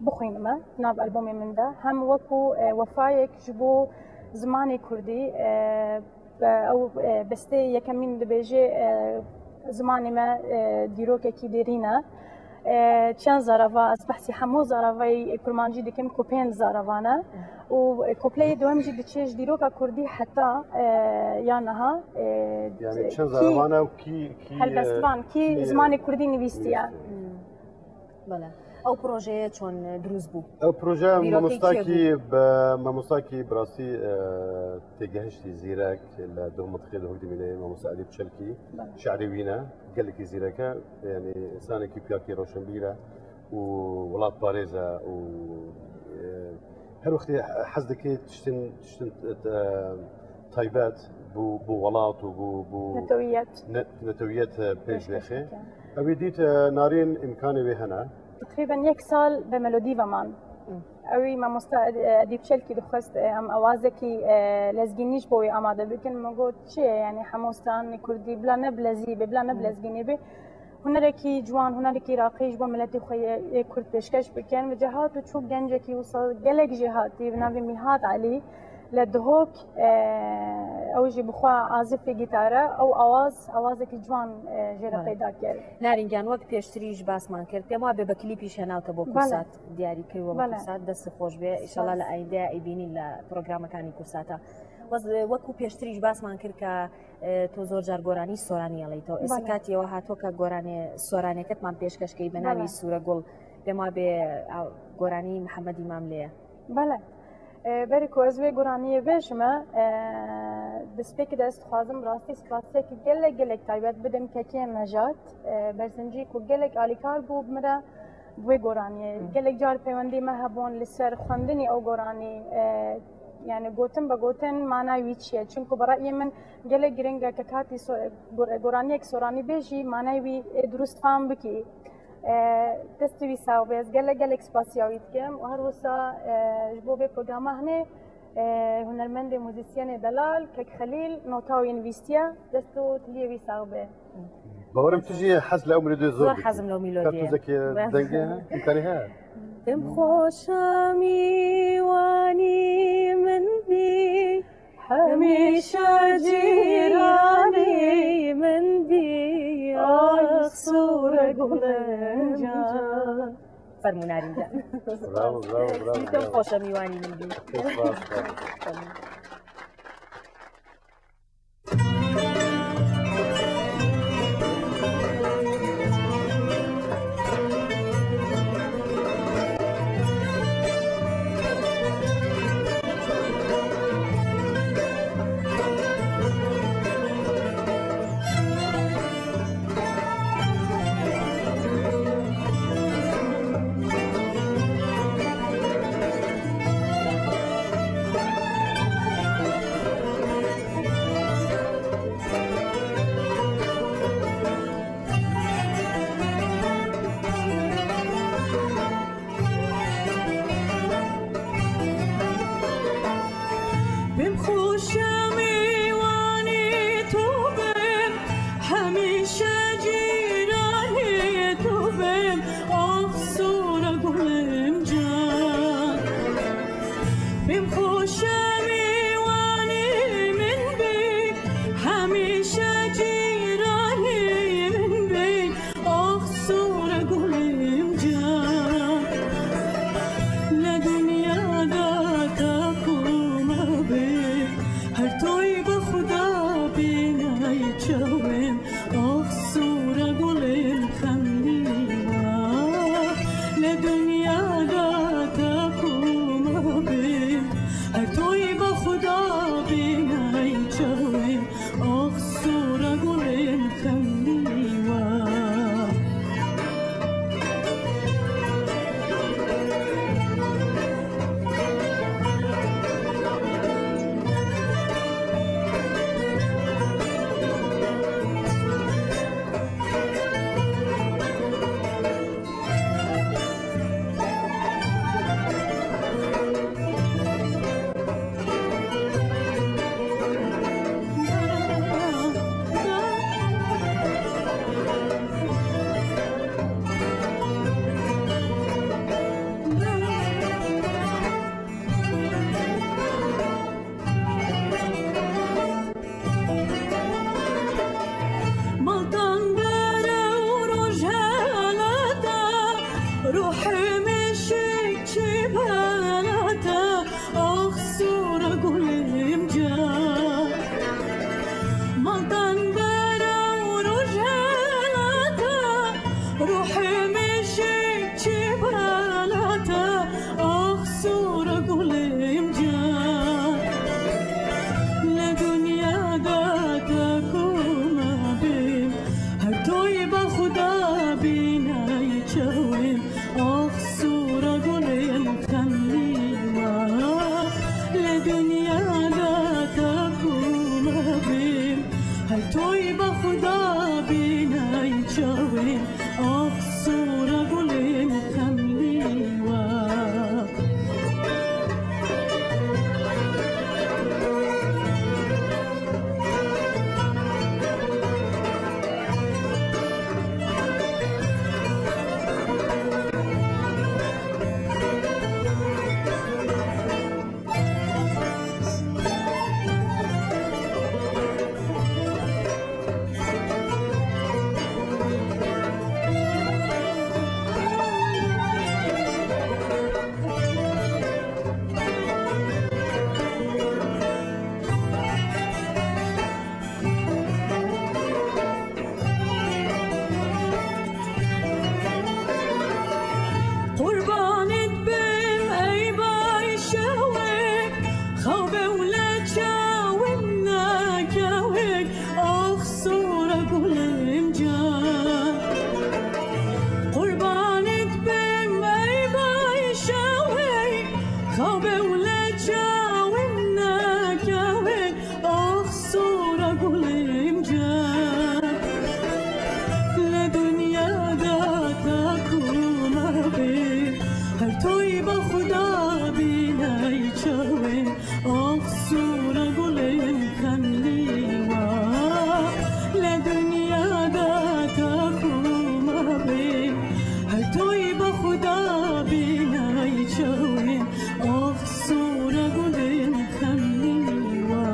bixwînime nav albûmê min de. Hem wekû, e, wefayek ji bo zimanê Kurdî, e, ew, e, bestê yekemîn dibêje, e, zimanê me, e, dîrokekî dêrîn e. E, çend zarava, ez behsî hemû zaravayî kurmancî dikim ku pênc zaravan e. Û, e, kupleyê dewem jî diçe ji dîroka Kurdî heta, e, ya niha, e, yanî çend zaravan e û kî, kî, e, helbestvan, kî, kî, e, zimanê Kurdî nivîstiye. Nivîstiye. Hmm. Belê. Ew projeye çon, e, dirûst bû? Ew proje mamostakî, bi mamostakî bi rastî, e, têgehiştî zîrek li doh mintiqê doh dimîne, mamosta Edîb Çelkî, belê, şairê wî ne, gelekî zîrek e, yanî însanekî piyakî roşenbîr e û welatparêz e û, e, her wextê hez dike tiştin, tiştin, e, taybet bo, bo welat û bo, bo netewiyet, ne-, netewiyet, e, pêş pêşkêş bêxe. Bike. Ew ê dît, e, Narîn îmkanê wê hene. Teqrîben yek sal bi melodî ve man. Hı. Ew ê mamosta Ed-, Edîb Çelkî dixwest, e, em awazekî, e, lezgînî ji bo wê amade bikin. Min got, çi ye, yanî hemû stranê kurdî bila ne bi lezî be, bila ne bi, hı, lezgînî be. Hunerekî ciwan, hunerekî raqî ji bo miletê xwe yê, yê Kurd pêşkeş bikin. Vêca hat û çû gencekî wisa gelek jêhatî bi navê Mîhat Elî li Duhok, e, ew jî bi xwe azifê gîtare, ew awaz, awazekî ciwan, e, jê re, belê, peyda kir. Narîn giyan, wek pêştirî jî basman kir, pêma be bi klîpî jî henaw te bo, belê, Kursat diyarî kir we bi, belê, Kursat. Dest xweş be. Spas. Înşallah li ayîndeya ê bînî li programekanî Kursata. Wez-, wekû pêştirî jî basman kir ke E, to zor car goranî soranî eleyto. Belê. Êsî katî ew hatoka goranê soranêketman pêşkeş key bi navî, belê, Sûregul. Pêma bê, a, goranî Mihemed Îmam lê ye. Belê. E, berî ku ez wê goraniyê bêjime, e, destpêkê de ez dixwazim rastî spasiyekî gelek, gelek taybet bidim kekê Nejat, e, Berzincî ku gelek alîkar bû bi min re, wê goraniyê. Hı. Gelek car peywendî me hebûn li ser xwendinî ew goranî, e, yani gotin be gotin manayê wî çi ye? Çimku bi rayê min gelek giring e ke katî so-, gor-, goraniyek soranî bêjî, manayê wî ê durust fam bikî. E, destê wî sax be, ez gelek, gelek spasiya wî dikim û her wisa, e, ji bo vê programa hinê, e, hunermendê muzîsyenê delal, Kek Xelîl, nota wî nivîstiye, dest û tiliyê wî sax be. Bawerim tu jî hez li ew melodiyê zor dikî. Zor hezim li ew melodiyê. Ka tu zekê dengê he? Îmkanî heye? Tim xweşa mîwanî min bî, hemîşa cîranî min bî, ax sûre gulenca. Fermû Narîn can. Bravo, bravo, bravo, bravo. Tim xweşa mîwanî min bî. Spas, spas. Fermû. Bim xoşe mêwanê min bî, hemîşe cîranê min bî. Ax sore gulim can, le dinya de te ku me bî, her toy bi Xuda bîney çawên. Ax sore gulim xemlî me, le dinya de te ku me bî, her toy bi Xuda bîney çawên. Ax sore gulim xemlî me. Maltan bere û rojhela te, ruhê min şik çi bela te, ax sore gulim can. Maltan bere û rojhela te, ruhê min şik çi bela te, ax sore gulim can. Le dinya de te ku me bî, her toy bi Xuda bîney çawên. Ax sore gulim xemlî me, le dinya de te ku me bî, her toy bi Xuda bîney çawên. Ax sore gulim xemlî me. Qurbanit bim ey bayşewê, xewbe û le çawin nekewê, ax sore gulim can. Qurbanit bim ey bayşewê, xewbe û le çawin nekewê, ax sore gulim can. Le dinya de te ku me bî, her toy bi Xuda bîney çawên. Ax sore gulim xemlî me, le dinya de te ku me bî, her toy bi Xuda bîney çawên. Ax sore gulim xemlî me.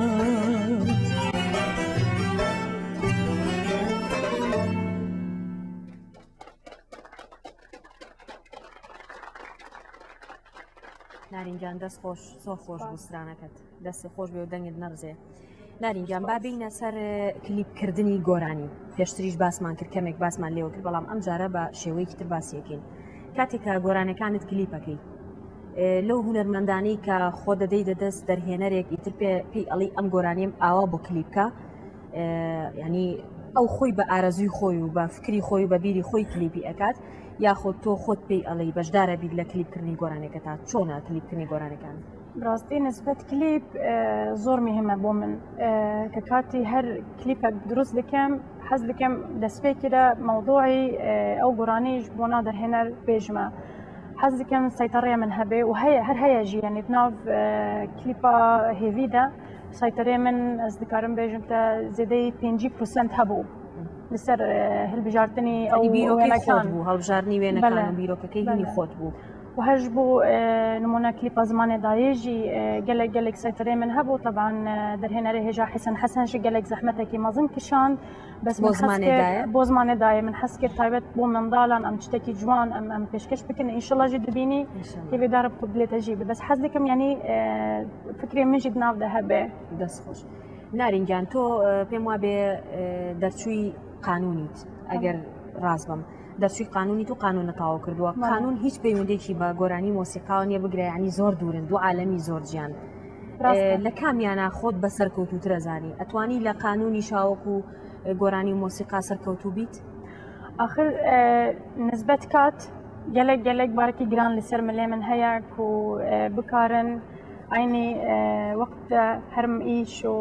Narîn can, dest xweş, zor xweş bû straneket. Destê xweş bê û dengê nerizê. Narîn can, ba bîne ser, e, klîpkirdinî goranî. Pêştirî jî basman kir, kemek basman lê kir, belam em care ba şêweyekî tir basî yekîn. Katê ke goranekanit klîpekî, e, lew hunermendanî ke xwe dedey de dest derhênerek îtir pê, pê elî em goranî em awa bo klîpka. E, yanî ew xwî bi arezûyî xwî û bi fikrî xwî û bi bîrî xwî klîpî ekat, yaxud to xwed pê elî beşdare bî le klîpkirinî goraneke ta. Çona klîpkirinî goranekan? Bi rastî nisbet klîp, e, zor muhîm e bo min. E, ke katî her klîpek dirust dikim, hez dikim destpêkê de mewdûî, e, ew goranî ji bona derhêner bêjime. Hez dikim seytereya min hebe û heye, her heye jî, yanî di nav, e, klîpa hêvî de seyterê min, ez dikarim bêjim te, zêdeyî pêncî prosent hebû. Li ser, e, hilbijartinî ew wênekan. Yanî bîrokê xwet bû, hilbijartinî wênekan û bîrokekê hînî xwet bû. û her ji bo, e, nimûne klîpa zimanê dayê jî, e, gelek, gelek setirê min hebû. Teban, e, derhênerê hêja Hesen Hesen jî gelek zehmetekî mezin kişand. Bes Bo min hez zimanê kir, dayê? Bo zimanê dayê min hez kir, taybet bo mindalan em tiştekî ciwan em, em pêşkeş bikin. Înşallah jî dibînî, înşallah, hêvîdar im ku dilê te jî be. Bes hez dikim, yanî, e, fikrê min jî di nav de hebe. Dest xweş. Narîn giyan, to, e, pêm wa bê, e, derçûyî qanûnît, eger rast bim. Derçûyî qanûnît û qanûn li tawa kiriduwa. Belê. Qanûn hîç peywendiyekî bi goranî û mosîqa niye, bigire, yanî zor dûr in, du alemî zor ciyan. Rast e. E, li kamiyana xwe bi serkewtûtir e zanî? Etwanî li qanûnî şawik û, e, goranî û mosîqa serkewtû bît? Axir, e, nisbet kat gelek, gelek barekî giran li ser milê min heye ku, e, bikarin eynî, e, wext de her îş û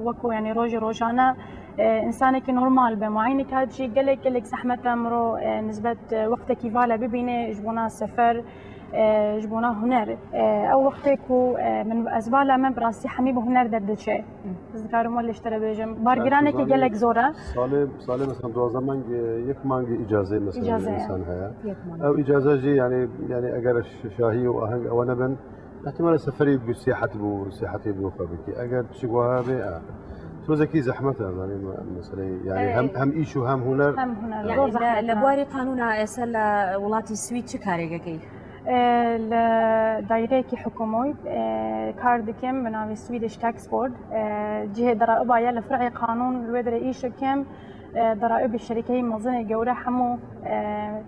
wekû, yanî, rojê rojane, e, însanekî normal be. Muayene kat jî gelek, gelek zehmet e miro, e, nisbet, e, wextekî vala bibîne ji bona sefer, e, ji bona huner. E, ew wextê ku, e, min ez vala me, bi rastî hemî bi huner derdiçe. Ez dikarim welê ji te re bêjim. Bargiranekî gelek zor e. Salê, salê mesela duwazdeh mangê, yek mangê îcazê mesela Îcaze. Însan heye. Yek mangê. Ew îcaze jî, yanî, yanî eger ş-, şahî û aheng ewe nebin, ihtimale seferî bi sîhet bû, sîhetê bi xwe bikî. Eger tişik wiha be, e, tozekî zehmet e, zanî, me-, meseleyê, yanî, e, hem, hem îş û hem huner. Hem huner. Yanî, zor zehmet e. Li bwarê qanûna êse li welatî Swîd çi karêk e? E, li daîreyekî hikûmî, e, kar dikim bi navê Swedish Tax Board. E, cihê deraiba ye, li fir'ê qanûn li wê derê îş dikim. E, deraibê şerîkeyî mezin ê gewre hemû, e,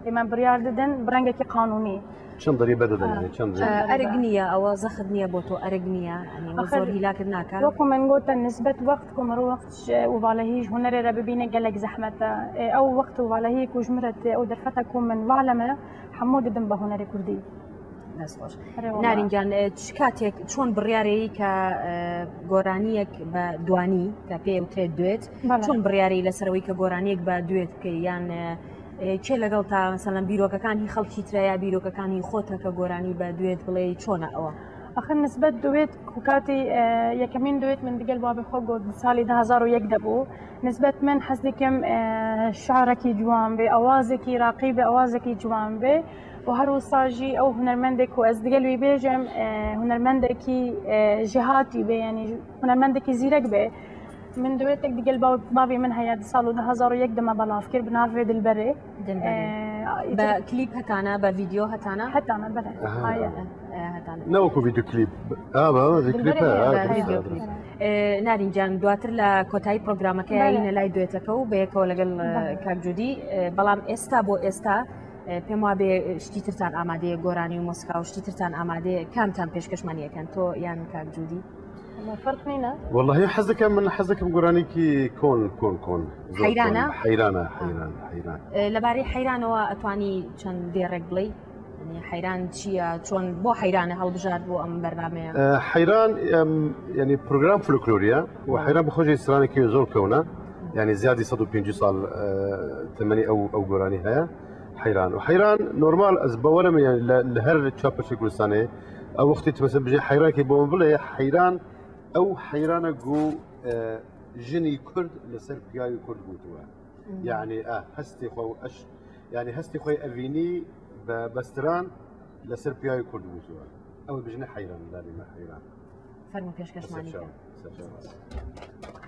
ê me biryar didin bi rengekî qanûnî. Çend derî bedidin, ha, yanî çend, e, erg niye, ewa zexit niye bo to, erg niye, yanî, axir zor hîlakir nake. Wekû min got, nisbet wext ku mirov wext ji û valehî ji hunerê re bibîne gelek zehmet e. E, ew wext û valehî ku ji min re tê, ew derfeta ku min vala me, hemû didim bi hunerê kurdî. Dest xweş. Erê, wala. Narîn giyan, e, çi katek, çon biryarê yî ke, e, goraniyek bi duanî, ke pê ew tê duet, bele, çon biryarê yî li ser wî ke goraniyek bi duet bikey, yan, e, e, kê legel te, mesela, bîrokekên hî xelkî tire ya bîrokekên hî xwe te ke goranî bi duet bilê, çon e ewa? Axir nisbet duet ku katî, e, yekemîn duet min digel babê xwe got, di salê du hezar û yek de bû. Nisbet min hez dikim, e, şarekî ciwan be, awazekî raqî be, awazekî ciwan be. Û her wisa jî ew hunermendê ku ez digel wî bêjim, e, hunermendekî, e, jêhatî be, yanî hunermendekî zîrek be. Min duetek digel bav-, bavê min heye, di sal û du hezar û yek de me belav kir bi navê Dilberê. Dilberê. E, îtir- Bi klîp hetane, bi vîdeo hetane? Hetane, bele. Aha. Heye. E, hetane. Ne wekû vîdeo klîp? Ha, ba, vîdeo klîp, Dilberê, ha, ha, vîdeo klîp. E, Narîn can, duatir li kotayî programeke, bele, yîne lay dueteke û bêyeke we legel, e, bele, kak Cûdî. E, belam êsta bo êsta, e, pêm wa bê, e, ştîtirtan amade ye, goranî û mosîqa û ştîtirtan amade ye, kam tam pêşkeş me niyekin, to yan kak Cûdî? Ama ferq nîne. Wellahî hez dikim, min hez dikim goranîkî kon, kon, kon. Zor Heyran kon. A? Heyran a, ha, heyran, heyran. E, li barê heyran ewa etwanî çend dêrek biley? Yanî heyran çi ye? Çon bo heyran e hilbijart bo em bernameya? E, heyran, em, yanî program folklorî ye. Û, ha, heyran bi xwe jî stranekî zor kewna. Yanî ziyadî sed û pêncî sal, e, temenî ew, ew goranî heye. Heyran. Û heyran normal ez bawer im, yanî li, li her çar parçeyê Kurdistanê, ew wextê tu mesela bijî heyranekî bo min bile, heyran, ew heyran e ku, e, jinî Kurd li ser piyayê Kurd gotiwe. Hmm. Yanî, e, hestê xwe û eş-, yanî hestê xwe evînî bi bestiran li ser piyayê Kurd gotiwe. Ew ê bijîne heyran, lalê me heyran. Fermo pêşkeş manî ke. Ser çav. Ser çav.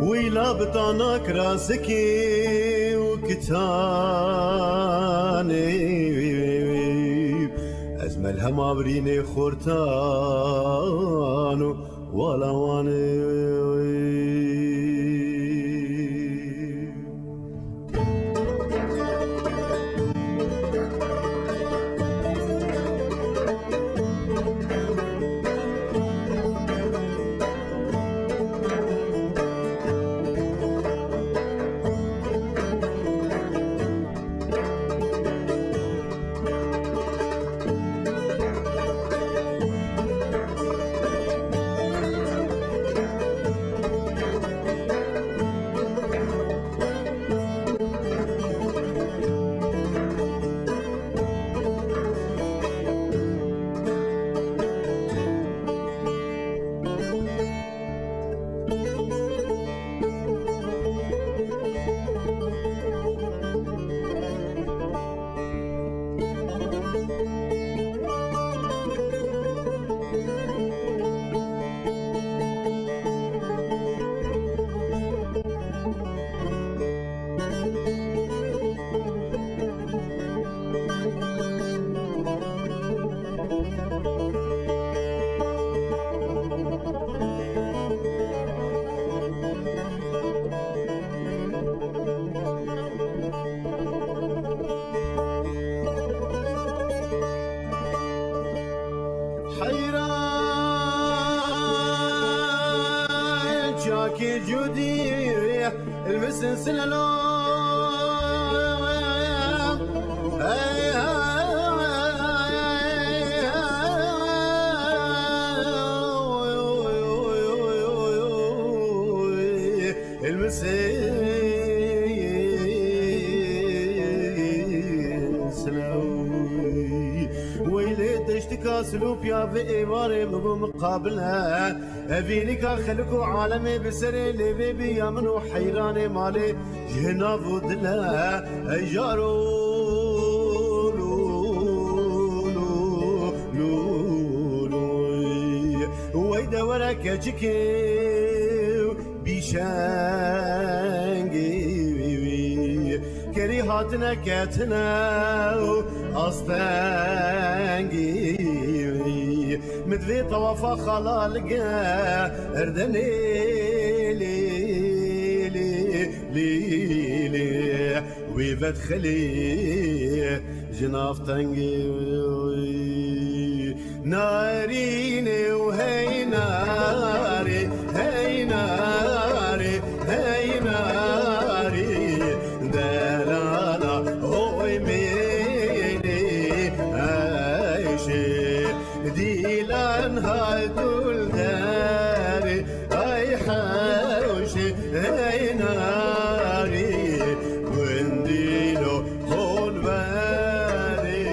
Wîla bi tana kirasikê û kiçanê, ez melhema birînê xortan û walawanê. حيران شاكي جودي المسلسل. المسلسل. ويلي تشتكى سلوب يا في إيواري مقابلها. Evînika xelk û alemê bi serê lêvê bîya min û heyranê malê ji nav û dile. Ey jaro, lû, lû, lû, lû, wey de were keçikê û bîşengê wî. Kerî hatine ketine û astengî wî. Min divê tewafa xala li ge erdenê lê, lê, lê, lê. Wî vedxilî ji nav tengî wî. Narînê û hey narî, hey narî, hey narî, delala hoy mêrê eyşê. Dîlan hay tu li derê, ay hewşê, hey narî, gundîlo hol berê.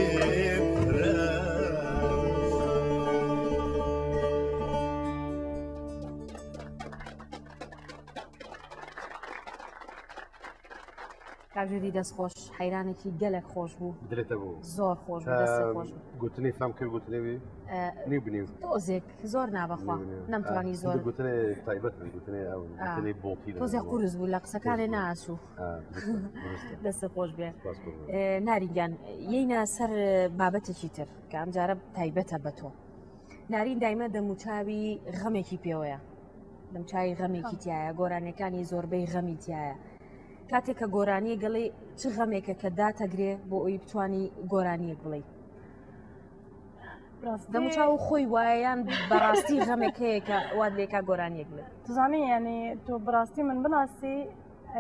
کاک جودی، دەست خۆش. حەیرانێکی گەلێک خۆش بوو. Dilê te bû. زۆر خۆش بوو، دەستێ خۆش بوو. Gotinê fem kir, gotinê wî. Nîv bi nîv. تۆزێک زۆر نابەخوا. Nîv bi nîv. نەمتوانی زۆر. Gotinê taybet bû، gotinê ew، gotinê botî. تۆزێک قورس بوو، لە قسەکانێ نەئاسوو. Durist e. دەستێ خۆش بێ. Spas. نارینگیان، یەینە سەر بابەتێکی تر کە ئەم جارە تایبەتە بە تۆ. نارین دایمە دەموچاوی غەمێکی پێوەیە. دەموچاوی غەمێکی تایە، گۆرانیەکانی زۆربەی غەمی تایە. کاتێک کە گۆرانیە گەڵێ چ غەمێکە کە داتەگرێ بۆ ئەوی بتوانی گۆرانیەک بڵێ؟ دەموچاو خۆی وایە یان بەڕاستی غەمێک هەیە کە وات لێکا گۆرانیەک بڵێ؟ Tuzanî, yanî tu bi rastî min binasî,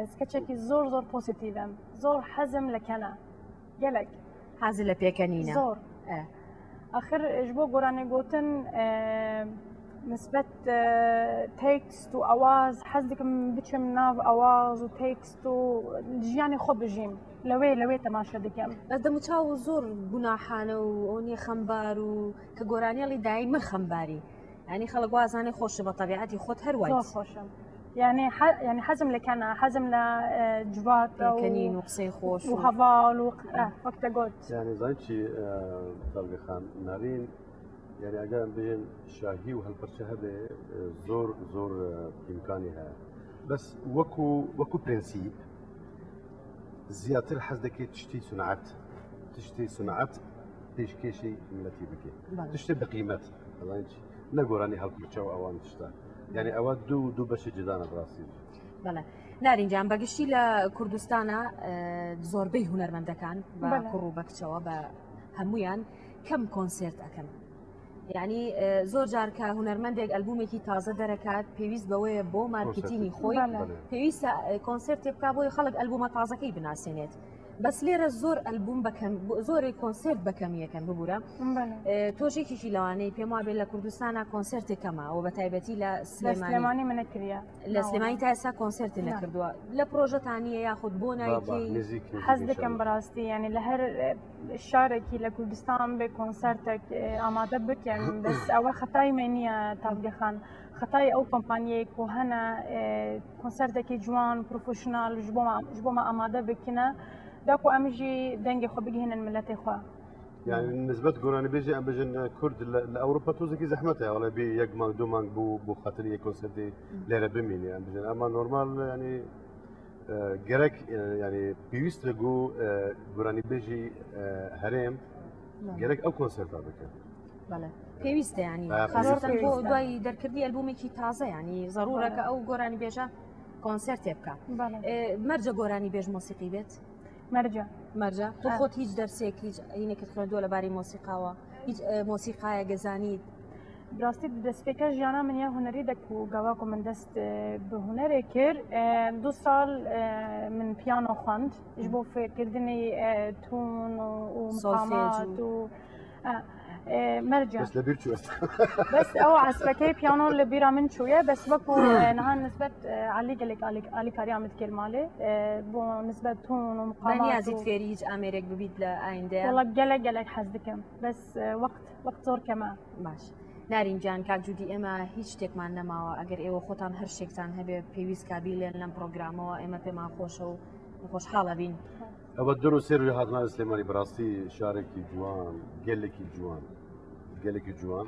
ez keçekî zor zor pozîtîf im. Zor hezim li kena. Gelek. Hazir li pêkenîne. Zor. E. Axir ji bo goranê gotin, e, nisbet, e, tekst û awaz, hez dikim biçim nav awaz û tekst û jiyanê xwe bijîm. Li wê, li wê temaşe dikim. Ez دەموچاو زۆر گوناحانە و ئەو نیە خەمبار و کە گۆرانیەڵی دایمە خەمباری. یعنی خەڵک وازانێ خۆشە بە تەبیعەتی خۆت هەر وایت. زۆر خۆشم. یعنی حە-، یعنی حەزم لە کەنا، حەزم لە، ئە، جوات و پێکەنین و قسەی خۆش و و هەواڵ و، ئە، وەک دەگوت. یعنی زانین چی، ئە، تەڵگە خان، نارین، یعنی ئەگەر ئەم بێن شاهی و هەلپەرچە هەبێ، ئە، زۆر، زۆر، ئە، ئیمکانی هەیە. Bes wekû, wekû prensîp, ziyatir hez dike tiştî sunat, tiştî sunat pêşkêşî miletî bike. Belê. Tiştê bi qîmet. Helan çi? Ne goranî halkû çawa ewan tişta. Yani ewa du, du beşê cida ne bi rastî. Belê. Narîn can, bi giştî li Kurdistana, e, zorbey hunermendekan, bi Belê. kur û bi kiçewa, bi hemûyan kem konsert ekin. Yani, e, zor car ke hunermendek albûmekî taze derekat, pêwîst be wê bo marketingî Konsert. xwe, Belê. Belê. pêwîst e, konsertê bika bo xelk albûma tazekî binasênêt. Bes lêre zor albûm bekem, zorê konsert bekemiyeken bibûre. Belê. E, to jêkî jî lewanê, pê ma bê li Kurdistana konsertê kema, û bi taybetî li Li Silêmanî. Silêmanî min nekiriye. Li Na Silêmanî wala. ta êsa konsertê Na. nekirduwa. Li proje ta niye yaxud bona Ba, ba, yekê? nêzîk, nêzîk Hez dikim inşallah. bi rastî, yani li her, e, şarekî li Kurdistan bê konsertek, e, amade bikin. Bes ewe xetayî me niye Tabdîxan. Xetayî ew kompaniyê ku hene, e, konsertekî ciwan, profesyonel ji bo me, ji bo me amade bikine. Da ku em jî dengê xwe bigihînin miletê xwe. Yani nisbet goranîbêjê em bêjin, e, Kurd li, li Ewropa tozekî zehmet e. Wala bê yek mang, du mang bû, bû xatirî yek konsertê lêre bimînî em bêjin. Ama normal yani, e, gerek, e, yani pêwîst e ku, e, goranîbêjî, e, herêm Belê. gerek ew konserta bike. Belê. Pêwîst e yani. Ha, Xaseten pêwîst e. bo duayî derkirdî albûmekî taze yani. Zerûr e Belê. ke ew goranîbêje konsertê bike. Belê. E, merce goranîbêj mosîqî bêt? Merca. Merca. Tu Ha. xwe hîç dersek, hîç înek xwendû li barî mosîqawa? Hîç, e, mosîqayeke zanît? Bi rastî di destpêka jiyana min ya hunerî de ku gava ku min dest, e, bi hunerê kir, e, du sal, e, min piyano xwend. Ji bo fêrkirdinê, e, tûn û, û Solfej miqamat û û, e, e, merca. Bes li bîr çû esta. Bes ew esbekê piyano li bîra min çûye, bes wekû, e, niha nisbet, e, alî gelek alî, alîkariya min dikir malê. E, bo nisbet tûn û miqamat Beniya zî û fêrî hîç amêrek bibît li ayînde? Wala gelek gelek hez dikim. Bes, e, wext, wext zor keme. Baş. Narîn can, kak Cûdî, ême hîç ştêkman nemawa. Eger êwe xwetan her ştêktan hebe pêwîst ka bîlên lem programewa, ême pê ma xweş e û xweşhal ebîn. Ewa du roj sê rojê hatina Silêmanî bi rastî şarekî ciwan, gelekî ciwan, gelekî ciwan.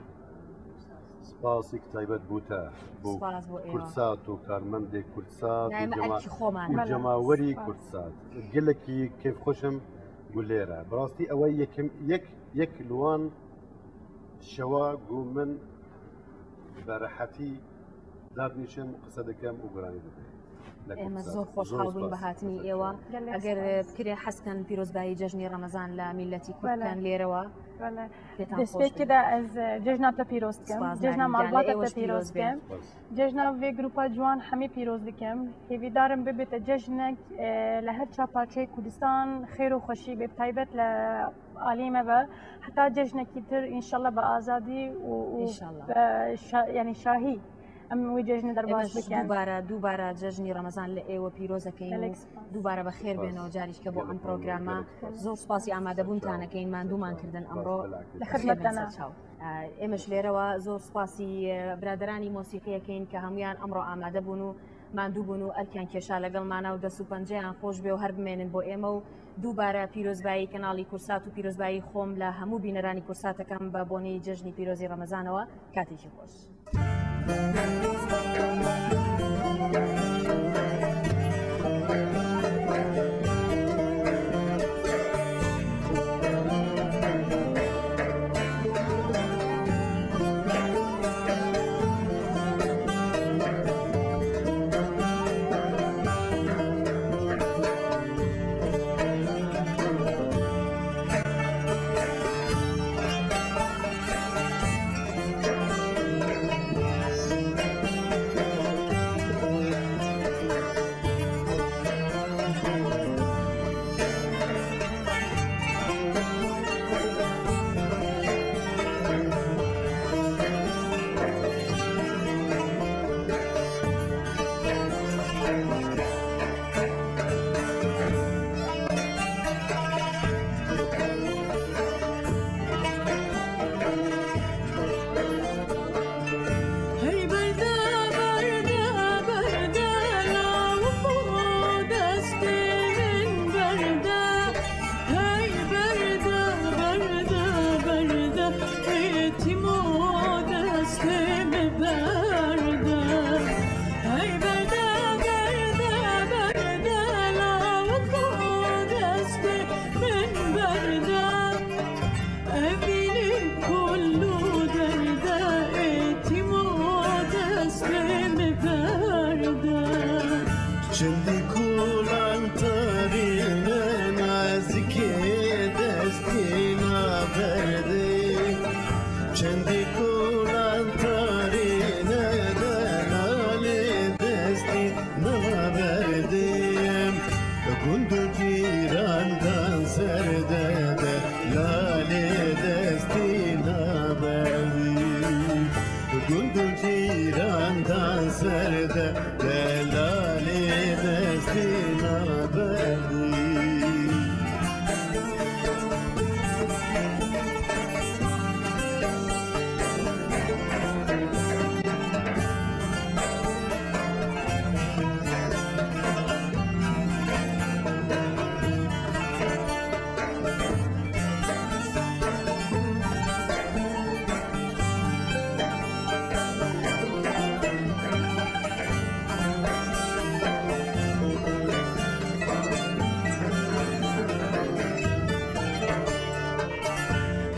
Spasîk taybet bo te, bo Spas bo êwa. Kurdsat û karmendê Kurdsat û Nayê me cema-, erkî xweman. û Belê. cemawerî Spas. Kurdsat. Gelekî kêfxweş im ku lêre. Bi rastî ew e yekim, yek, yek li wan şewa ku min bi rehetî dadnîşim, qise dikim û guranî dikim. Lê Ême Kurdsat. zor xweşhal bûn bi spas. hatinî êwa. Gelek Eger spas. bikirê hez kin pîrozbayî cejnê Remezan li mîletî Kurd Belê. kin lêrewa. Belê. Pêtan xweş Destpêkê bûn. de ez, e, cejna te pîroz dikim. Spas Cejna Narîn can, lê malbata êwe te jî pîroz pîroz bê. dikim. Spas. Cejna vê grupa ciwan hemî pîroz dikim. Hêvîdarim bibête cejnek, e, li her çar parçeyê Kurdistan xêr û xweşî bê, bi taybet li alî me be. Heta cejnekî tir, înşallah bi azadî û, û Înşallah. bi şa-, yani şahî em wê cejnê Ême derbas ji bikin. dubare, dubare cejnî Remezan li êwe pîroz ekeyn û Gelek spas. dubare bi xêr Spas. bêno carî dike bo Gelek em memnun, programa. gelek spas. Zor spasî amadebûntan Çaw. ekeyn, mandûman Çaw. kirdin Spas, emro. bilakis. Li xizmet Xêr te bin ne. ser çaw. Ême ji lêre we zor spasî, e, biraderanî mosîqiyê ekeyn ke hemûyan emro amade bûn û mandû bûn û erkiyan kêşa legel mana û dest û penceyan xweş bê û her bimênin bo ême û dubare pîrozbayî kenalî Kurdsat û pîrozbayî xwem li hemû bîneranî Kurdsat ekem bi bonî cejnî pîrozî Remezanê we. Katê jî xweş. Tan ser de delalê destê naberdî.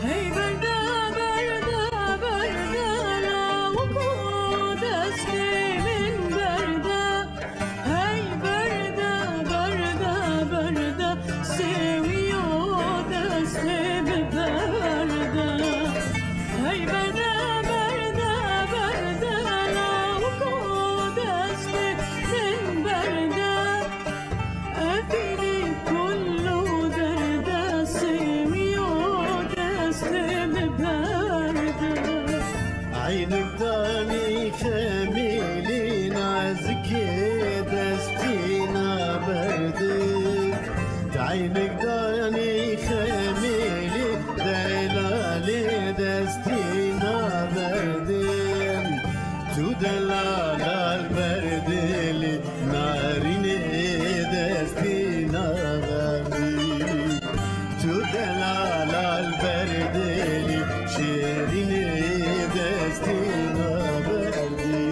Hey berda, berda, berda, lawiko destê min berda. Hey berda, berda, berda, sêwiyo destê min berda. Hey berda, berda, berda, lawiko destê min berda. Evînî kul û derdesê wî yo destê min berde. Eynik danî xemîlî nazikê destî naberde. Eynik danî xemîlî delalê destî naberde. Tu delal al berdilî. Narînê destî naverdî. Tu delal al berdêlî, şêrînê destî naverdî.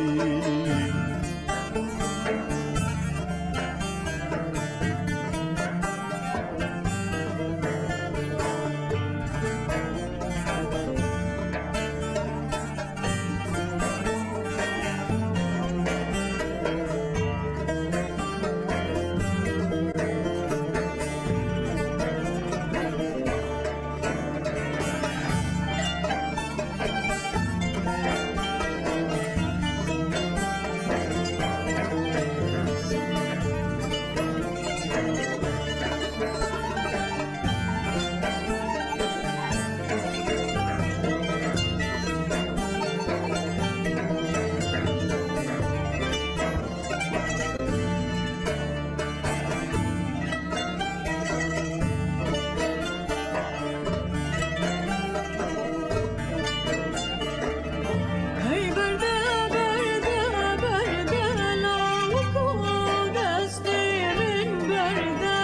Hey berde, berde, berde, lawiko destê min berde.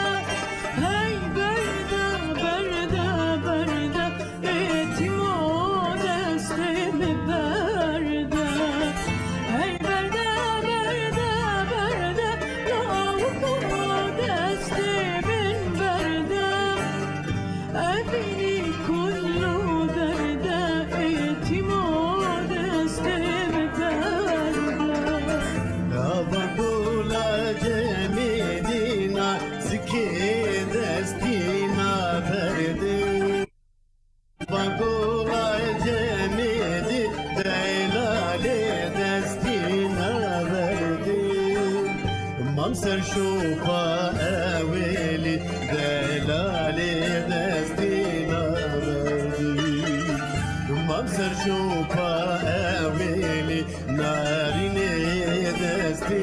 Hey berde, berde, berde, êtîmo destê min berde. Hey berde, berde, berde, lawiko destê min berde. Evînî kul û derde, êtîmo destê min berde. Nava gola cemê dîna zikê destî naberde. Nava gola cemê dî delalê destî naberde. Mam ser şopa ewêlî delalê destî naberdî. Mam ser şopa ewêlî narînê destî